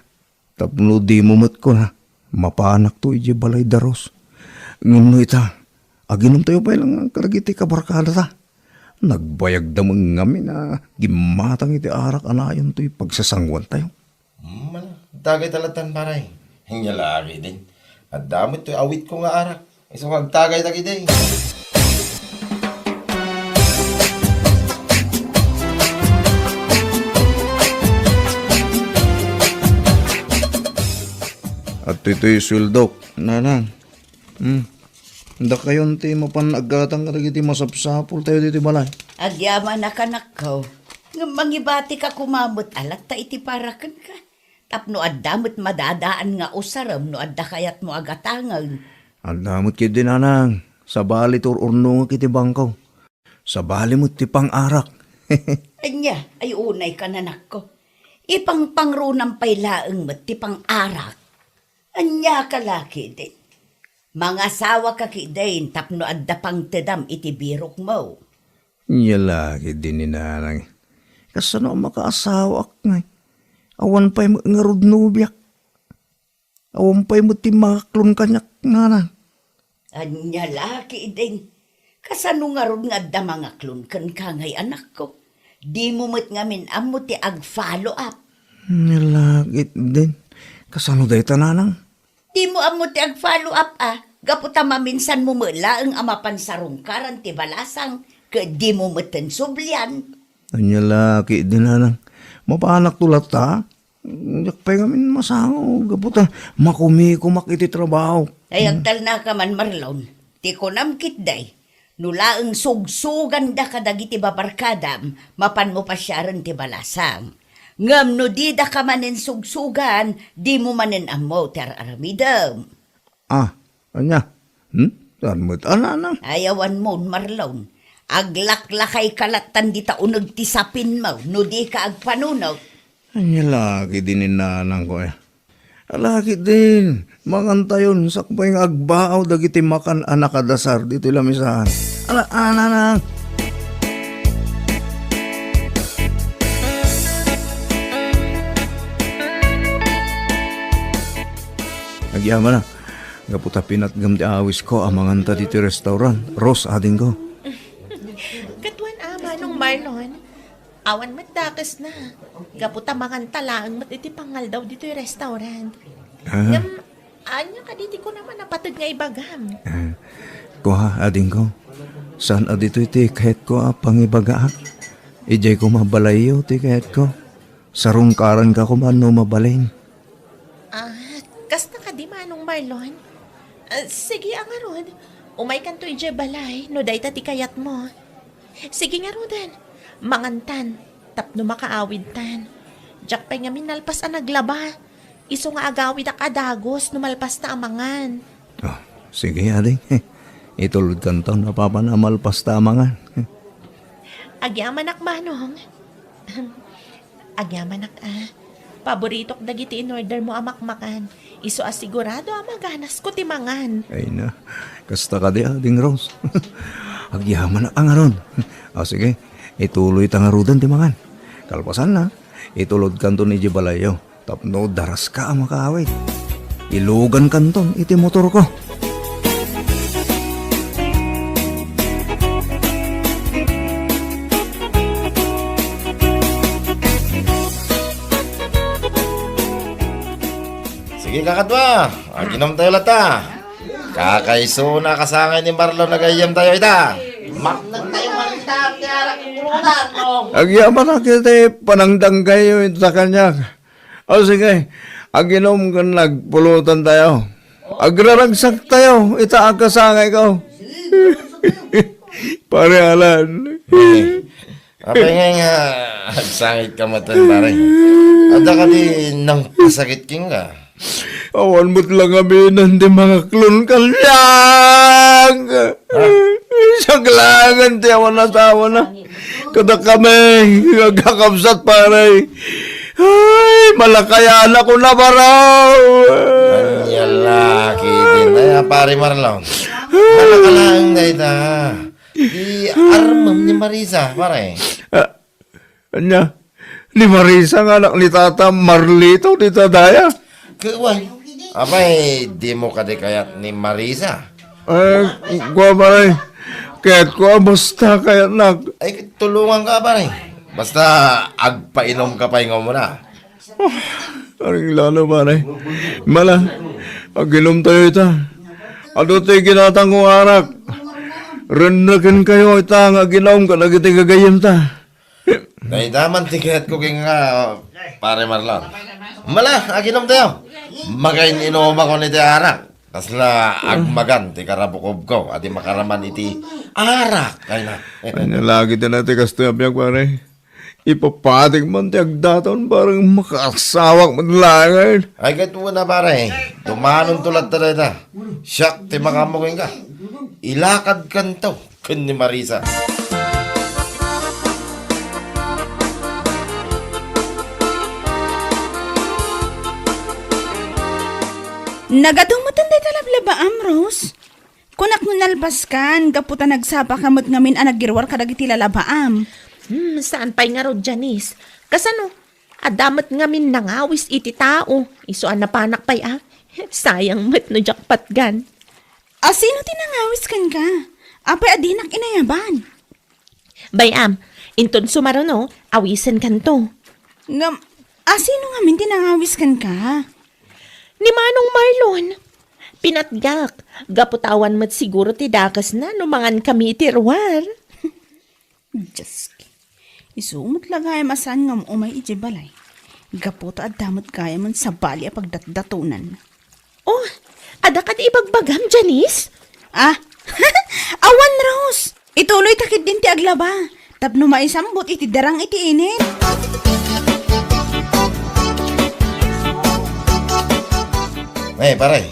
tapno dimo met kuna, mapanakto idiay balay da Ros. Ngem no ita, aginumtayo pay laeng kadagiti kabarkadata. Nagbayagda met ngamin a gimmatang iti arak a nayon toy pagsasanguantayo. Hmm, ala, agtagayta lattan, pare. Ania la ketdin. Adda met toy awitko nga arak. Isu nga agtagayta ketdi. Adtoy toy sueldok, nanang. Hmm. Dakayon ti mapan aggatang kadagiti masapsapultayo ditoy balay. Agyamanak, anakko. Ngem mangibatika koma met a latta iti para kenka. Tapno adda met madadaan nga usarem no adda kayatmo a gatangen. Adda met ketdi, nanang. Sabali ti ur-urnongek iti bangko. Sabali met ti pang-arak. Ania, ay unayka, anakko. Ipangpangrunam pay laeng met ti pang-arak. Ania ka la ketdin? Mangasawaka ketdin tapno adda pangtedam iti birokmo. Ania la ketdin ni nanang. Kasano a makaasawaak ngay? Awan pay met ngarud nobiak. Awan pay met ti mangaklon kaniak, nanang. Ania la ketdin? Kasano ngarud nga adda mangaklon kenka ngay, anakko? Dimo met ngamin ammo ti ag-follow up. Ania la ketdin? Kasano dayta, nanang? Dimo ammo ti ag-follow up, a? Gapu ta maminsanmo met laeng a mapan sarungkaran ti balasang, ket dimo metten sublian. Ania la ketdin, nanang? Mapanakto latta? Diak pay ngamin masango, gapu ta makumikumak iti trabaho. Ay, agtalnaka man, Marlon. Ti kunam ketdi, no laeng sugsuganda kadagiti babarkadam, mapanmo pasiaren ti balasang. Ngem no didaka manen sugsugan, dimo manen ammo ti ar-aramidem. Ah, ania? Hmm? Saan met a, nanang? Ay, awan mon, Marlon. Aglaklakayka lattan dita uneg ti sapinmo, no dika agpanunot. Ania la ketdin ni nanangko, eh. Ala ketdin, mangantayon, sakbay nga agbaaw dagiti makan a nakadasar ditoy lamisaan. Ala, ananang! Agyamanak, gapu ta pinatgam ti awisko a manganta ditoy restaurant. Rose, adingko. Katuan a, Manong Marlon. Awan met dakesna. Gapu ta manganta laeng met iti pangaldaw ditoy restaurant. Ah. Ngem, ania kadi ti kunam a napateg nga ibagam? Ah, kua, adingko. Saan a ditoy ti kayatko a pangibagaak? Idiay koma balayyo ti kayatko. Sarungkaranka koma no mabalin. Ah, kasta kadi, Manong Marlon? Ah, sige, a ngarud. Umaykanto idiay balay, no dayta ti kayatmo. Sige ngaruden, mangantan, tapno makaawidtan. Diak pay ngamin nalpas a naglaba. Isu nga agawidak a dagus no malpasta a mangan. Oh, sige, ading. Itulodkanto no apay a malpasta a mangan. Agyamanak, Manong. Agyamanak a. Paboritok dagiti in-order mo a makmakan. Isu a sigurado a maganasko ti mangan. Ay na, kasta kadi, ading Rose. Agyamanak a ngarud. O sige, ituloyta ngaruden ti mangan. Kalpasanna, itulodkanton idiay balayyo. Tapno daraska a makaawid. Ilugankanton iti motorko. Sige, kakadua. Aginomtayo latta. Kakaisuna kasangay ni Marlon a gayyemtayo ita. Maknagtayo man ita, ti arak iti pulutan, no? Agyamanak iti panangdanggayo ita kaniak. O sige, aginom ken nagpulutantayo. Agraragsaktayo ita a kasangayko. Pare Alan. Eh, apay nga nga agsangitka met, pare? Adda kadi nangpasakit kenka? Awan met la ngamin ti mangaklon kaniak. Ha? Siak laengen ti awan asawana. Kadakami nga agkakabsat, pare. Ay, malakayan ako na baraw. Ania la ketdin. Ay, a, pare Marlon. Malaka laeng dayta. Di armem ni Marisa, pare. Ah, ania? Ni Marisa nga anak ni Tata Marlito dita daya? Ket wen, apay, dimo kadi kayat ni Marisa? Eh, kua, pare. Kayatko a basta kayatnak. Ay, tulonganka, pare. Basta agpainomka pay nga umuna. Oh, aring lalo, pare. Mala, aginomtayo ita. Adu ti ginatangko nga arak. Rennekenkayo ita nga aginom kadagiti gagayyemta. Dayta man ti kayatko kenka, pare Marlon. Mala, aginomtayo. Makain-inumakon iti arak. Kasla agmagan ti karabukobko a di makaraman iti arak, ay na. Ania la ketdin ti kastoy a biag, pare? Ipapatik man ti agdaton, bareng makaasawak met laengen. Ay, ket wen a, pare. Dumanonto latta dayta. Siak ti makaammo kenka. Ilakadkanto ken ni Marisa. Nagadu meten dayta lablabaam, Rose. Kunak no nalpaskan, gapu ta nagsapaka met ngamin a nagiruar kadagiti lalabaam. Hmm, saan pay ngarud, Janice? Kasano? Adda met ngamin nangawis iti tao. Isu a napanak pay a. Sayang met no diak patgan. A, sino ti nangawis kenka? Apay a dinak inayaban? Bay-am, inton sumaruno, awisenkanto. Ngem, a, sino ngamin ti nangawis kenka? Ni Manong Marlon. Pinatgak, gapu ta awan met siguro ti dakesna no mangankami iti ruar. Dioski. Isu met la gayam a saan nga um-umay idiay balay. Gapu ta adda met gayamen sabali a pagdatdatonan. Oh, adda kadi ibagbagam, Janice? Ah, awan, Rose. Ituloyta ketdin ti aglaba. Tapno maisambut iti darang iti init. Eh, pare,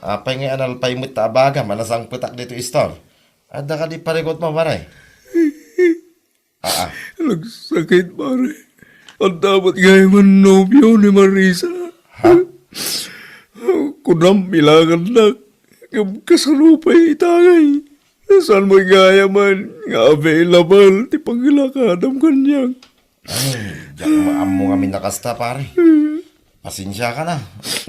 apay nga analpay met ta abagam a nasangpetak ditoy istor? Adda kadi parikutmo, pare? Aa. Nagsakit, pare. Adda met gayam a nobio ni Marisa. Ha? Kunam, ilagannak. Ngem kasano pay ita ngay? Saan met gayam nga available ti pangilakadam kaniak? Ay, diak maammo ngamin a kasta, pare. Pasensiakan a.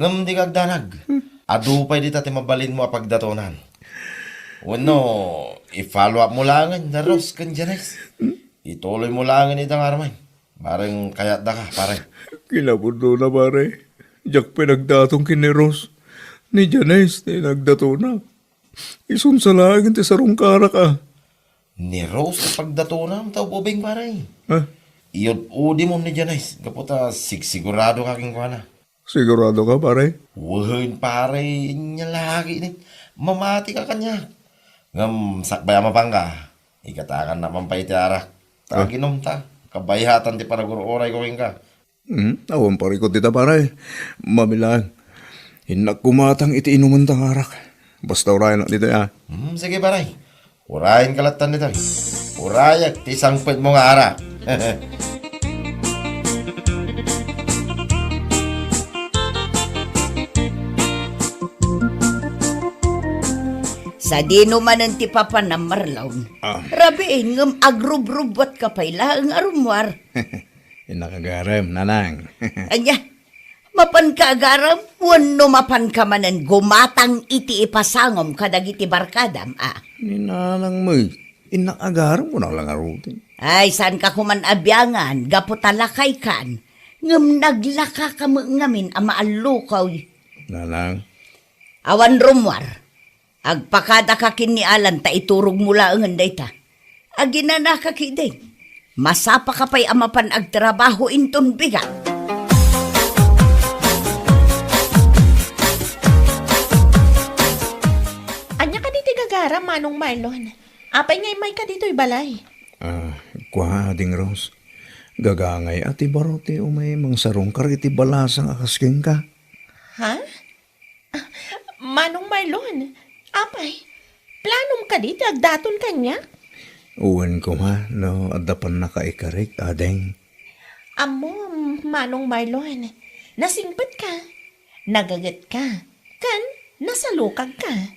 Ngem dika agdanag. Adu pay dita ti mabalinmo a pagdatonan. Wenno, i-follow up mo laengen da Rose ken Janice. Ituloy mo laengen ida nga aramay. Bareng kayatdaka, pare. Kinapudnona, pare. Diak pay nagdaton ken ni Rose. Ni Janice ti nagdatona. Isunsa laeng ti sarungkarak a. Ni Rose ti pagdatonam ta ubing, pare. Ah? Iyud-udimon ni Janice, gapu ta sigsigurado ka kenkuana. Sigurado ka, pare? Wen, pare, ania la ketdin. Mamati ka kaniak. Ngem sakbay a mapanka, igatakan na man pay ti arak. Ta Ah. aginom ta. Kabayatan ti panagur-uray ko kenka. Hmm, awan parikut dita, pare. Mabilang. Innak kumatang iti inumenta nga arak. Basta urayanak dita, ah. Hmm, sige, pare. Urayen ka lattan dita. Urayak ti sangpet mo nga arak. Sadino manen ti papanam, Marlon? Ah. Rabiin, ngem agrubrubbuat ka pay laeng a rummuar. Innak agarem, nanang. Ania? Mapanka agarem wenno mapanka manen gumatang iti ipasangom kadagiti barkadam, a? Ni nanang met, innak agarem, kunak la ngaruden. Ay, saanka koman a biangan, gapu ta lakaykan, ngem naglakaka met ngamin a maallukoy. Nanang. Awan rummuar. Agpakadaka ken ni Alan ta iturogmo laengen dayta. Aginanaka ketdi. Masapaka pay a mapan agtrabaho inton bigat. Ania kadi ti gagaram, Manong Marlon? Apay nga immayka ditoy balay? Ah, kua, Ading Rose. Gagangay a ti baro ti umay mangsarungkar iti balasang a kas kenka. Ha? Ah, Manong Marlon, apay, planom kadi ti agdaton kaniak? Wen koma no adda pannakaikarik, ading. Ammom, Manong Marlon, nasingpetka, nagagetka, ken nasalukagka.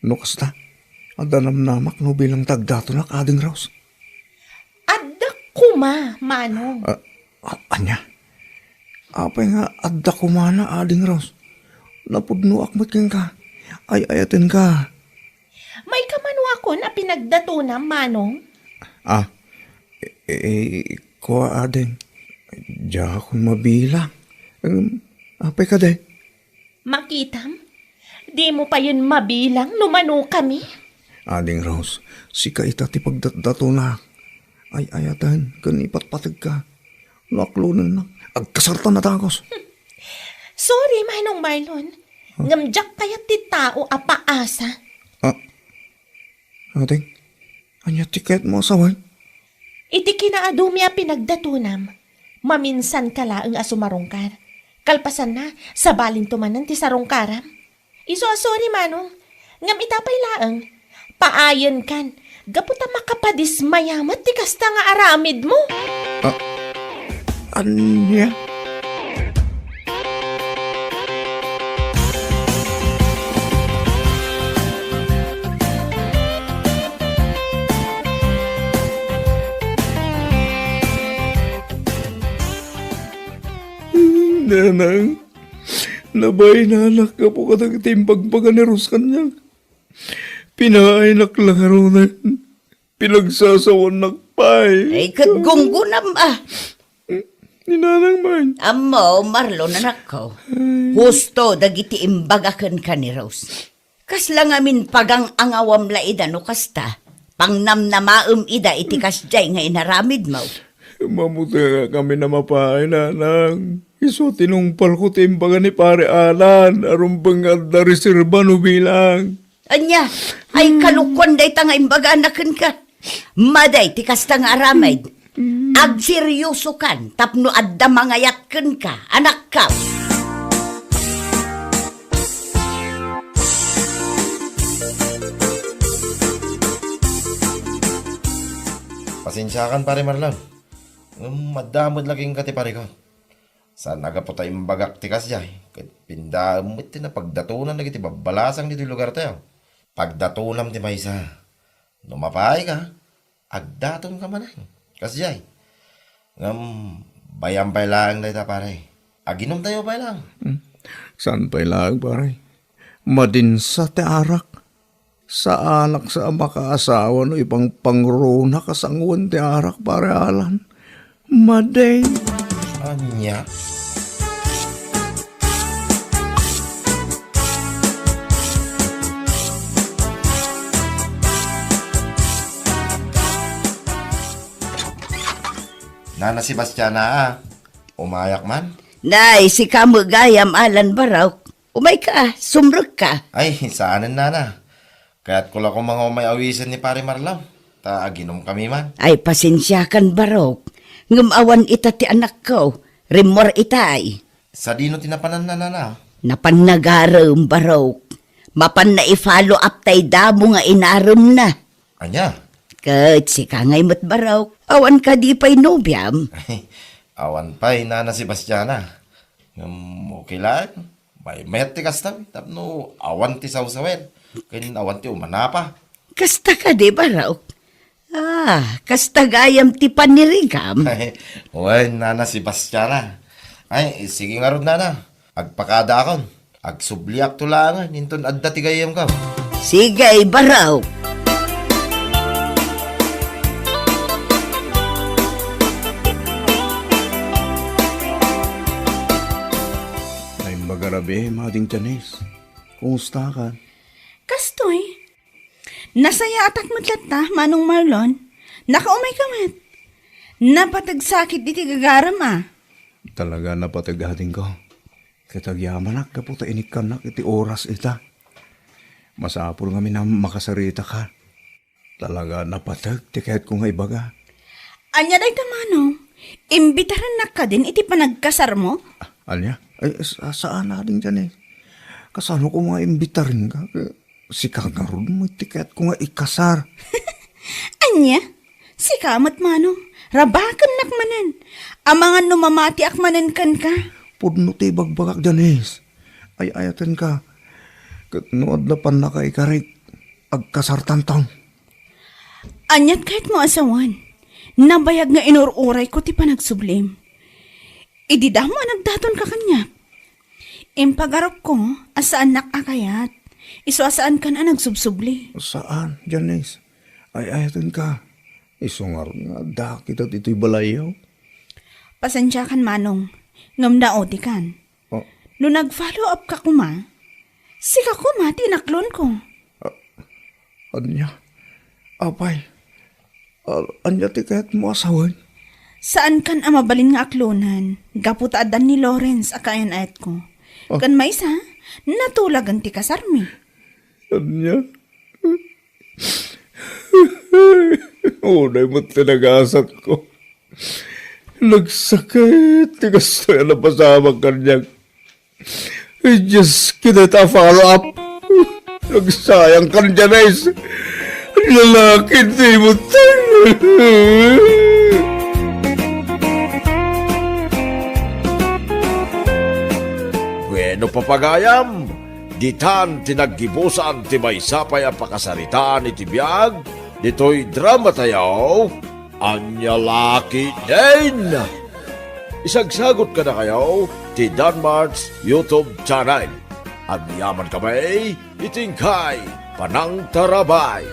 No kasta, adda namnamak no bilang ti agdatonak, Ading Rose. Adda koma, Manong. Ah, a-, ania? Apay nga adda koma na, Ading Rose? Napudnoak met kenka. Ay-ayatenka. Maikamanokon a pinagdatonam, Manong? Ah, e-, e-, kua, Ading. Diakon mabilang. Em, apay kadi? Makitam, dimo payen mabilang no manokami. Ading Rose, sika ita ti pagdatdatonak. Ay-ayaten ken ipatpategka. No aklonennak, agkasartan a dagus. Sorry, Manong Marlon. Huh? Ngem diak kayat ti tao a paasa. Ah, Ading, ania ti kayatmo a sawen? Iti kinaadumi a pinagdatonam, maminsanka laeng a sumarungkar. Kalpasanna, sabalinto manen ti sarungkaram. Isu a sorry, Manong. Ngem ita pay laeng, paayenkan, gapu ta makapadismaya met ti kasta nga aramidmo. Ah, ania? Nanang, nabainanak gapu kadagiti imbagbaga ni Rose kaniak. Pinaaynak la ngaruden. Pinagsasawannak pay. Ay, ket gunggunam, ah. Ni Nanang man. Ammo, Marlon, anakko. Ay. Husto dagiti imbaga kenka ni Rose. Kasla ngamin pagang-angawam la ida no kasta. Pangnamnamaem ida iti kasdiay nga inaramidmo. Mamutengak ngamin a mapay, Nanang. Isu a tinungpalko ti imbaga ni Pare Alan a rumbeng nga adda reserba no bilang. Ania, ay, hmm, kalokuan dayta nga imbagana kenka. Madi ti kasta nga aramid. Hmm. Agseryosokan tapno adda mangayat kenka, anakko. Pasensiakan, Pare Marlon. Ngem adda met la kenka ti parikut. Saan a gapu ta imbagak ti kasdiay, ket pindaem met ti napagdatonan dagiti babbalasang ditoy lugartayo. Pagdatonam ti maysa. No mapaayka, agdatonka manen. Kasdiay. Ngem, bay-am pay laeng dayta, pare. Aginumtayo pay laeng. Hmm. Saan pay laeng, pare? Madinsa ti arak. Saanak sa a makaasawa no ipangpangrunak a sangoen ti arak, pare Alan. Madi. Ania? Nana Sebastiana, a. Umayak man? Nay, sika met gayam, Alan Barok. Umayka, sumrekka. Ay, saanen, nana. Kayatko la koma nga umay awisen ni Pare Marlon. Ta aginumkami man. Ay, pasensiakan, Barok. Ngem awan ita ti anakko. Rimmuar itay. Sadino ti napananna, nana? Napan nagarem, Barok. Mapanna i-follow up tay damo nga inaremna. Ania? Ket sika ngay met, Barok. Awan kadi pay nobiam? Awan pay, nana Sebastiana. Ngem okay laeng. Maymayat ti kasta, tapno awan ti sawsawen, ken awan ti umanapa. Kasta kadi, Barok? Ah, kasta gayam ti panirigam? Wen, nana Sebastiana. Ay, sige ngarud, nana. Agpakadaakon. Agsubliakto laengen inton adda ti gayyemko. Sige, Barok. Naimbag a rabii, Mading Janice. Kumusta ka? Kastoy. Nasayaatak met latta, Manong Marlon. Nakaumayka met. Napateg sakit iti gagaram, a. Talaga napateg, adingko. Ket agyamanak gapu ta inikkannak iti oras ita. Masapul ngamin a makasarita ka. Talaga napateg ti kayatko nga ibaga. Ania dayta, Manong? Imbitarennak kadin iti panagkasarmo? Ah, ania? Ay, sa-, saan, ading Janice. Kasano ko nga imbitarenka? Sika ngarud met ti kayatko nga ikasar. Ania? Sika met, Manong? Rabakennak manen. Amangan no mamatiak manen kenka. Pudno ti ibagbagak, Janice. Ay-ayatenka. Ket no adda pannakaikarik, agkasartanto. Aniat kayatmo a sawen? Nabayag nga inur-urayko ti panagsublim. Idi damo a nagdatonka kaniak. Impagarupko a saannak a kayat. Isu a saankan a nagsubsubli. Saan, Janice. Ay-ayatenka. Isu ngarud nga adda kita ditoy balayyo. Pasensiakan, Manong. Ngem naodikan. Oh. No nag-follow up ka koma, sika koma ti inaklonko. Ah, ania? Apay, ah, ania ti kayatmo a sawen? Saankan a mabalin nga aklonen, gapu ta addan ni Lawrence a kaayan-ayatko. Ah. Ken maysa, natulagen ti kasarmi. Ania? Unay met ti nagasatko. Nagsakit ti kastoy a napasamak kaniak. Ay, Diyos, kinita follow up. Nagsayang kan Janice. Lalaki, di mo tayo. Bueno, papagayam, ditan ti naggibusan ti maysa pay a pakasaritaan iti biag ditoy dramatayo, Ania La Ketdin. Isagsagot kadakayo ti Danmart's YouTube channel. Agyaman kami iti inkay panangtarabay.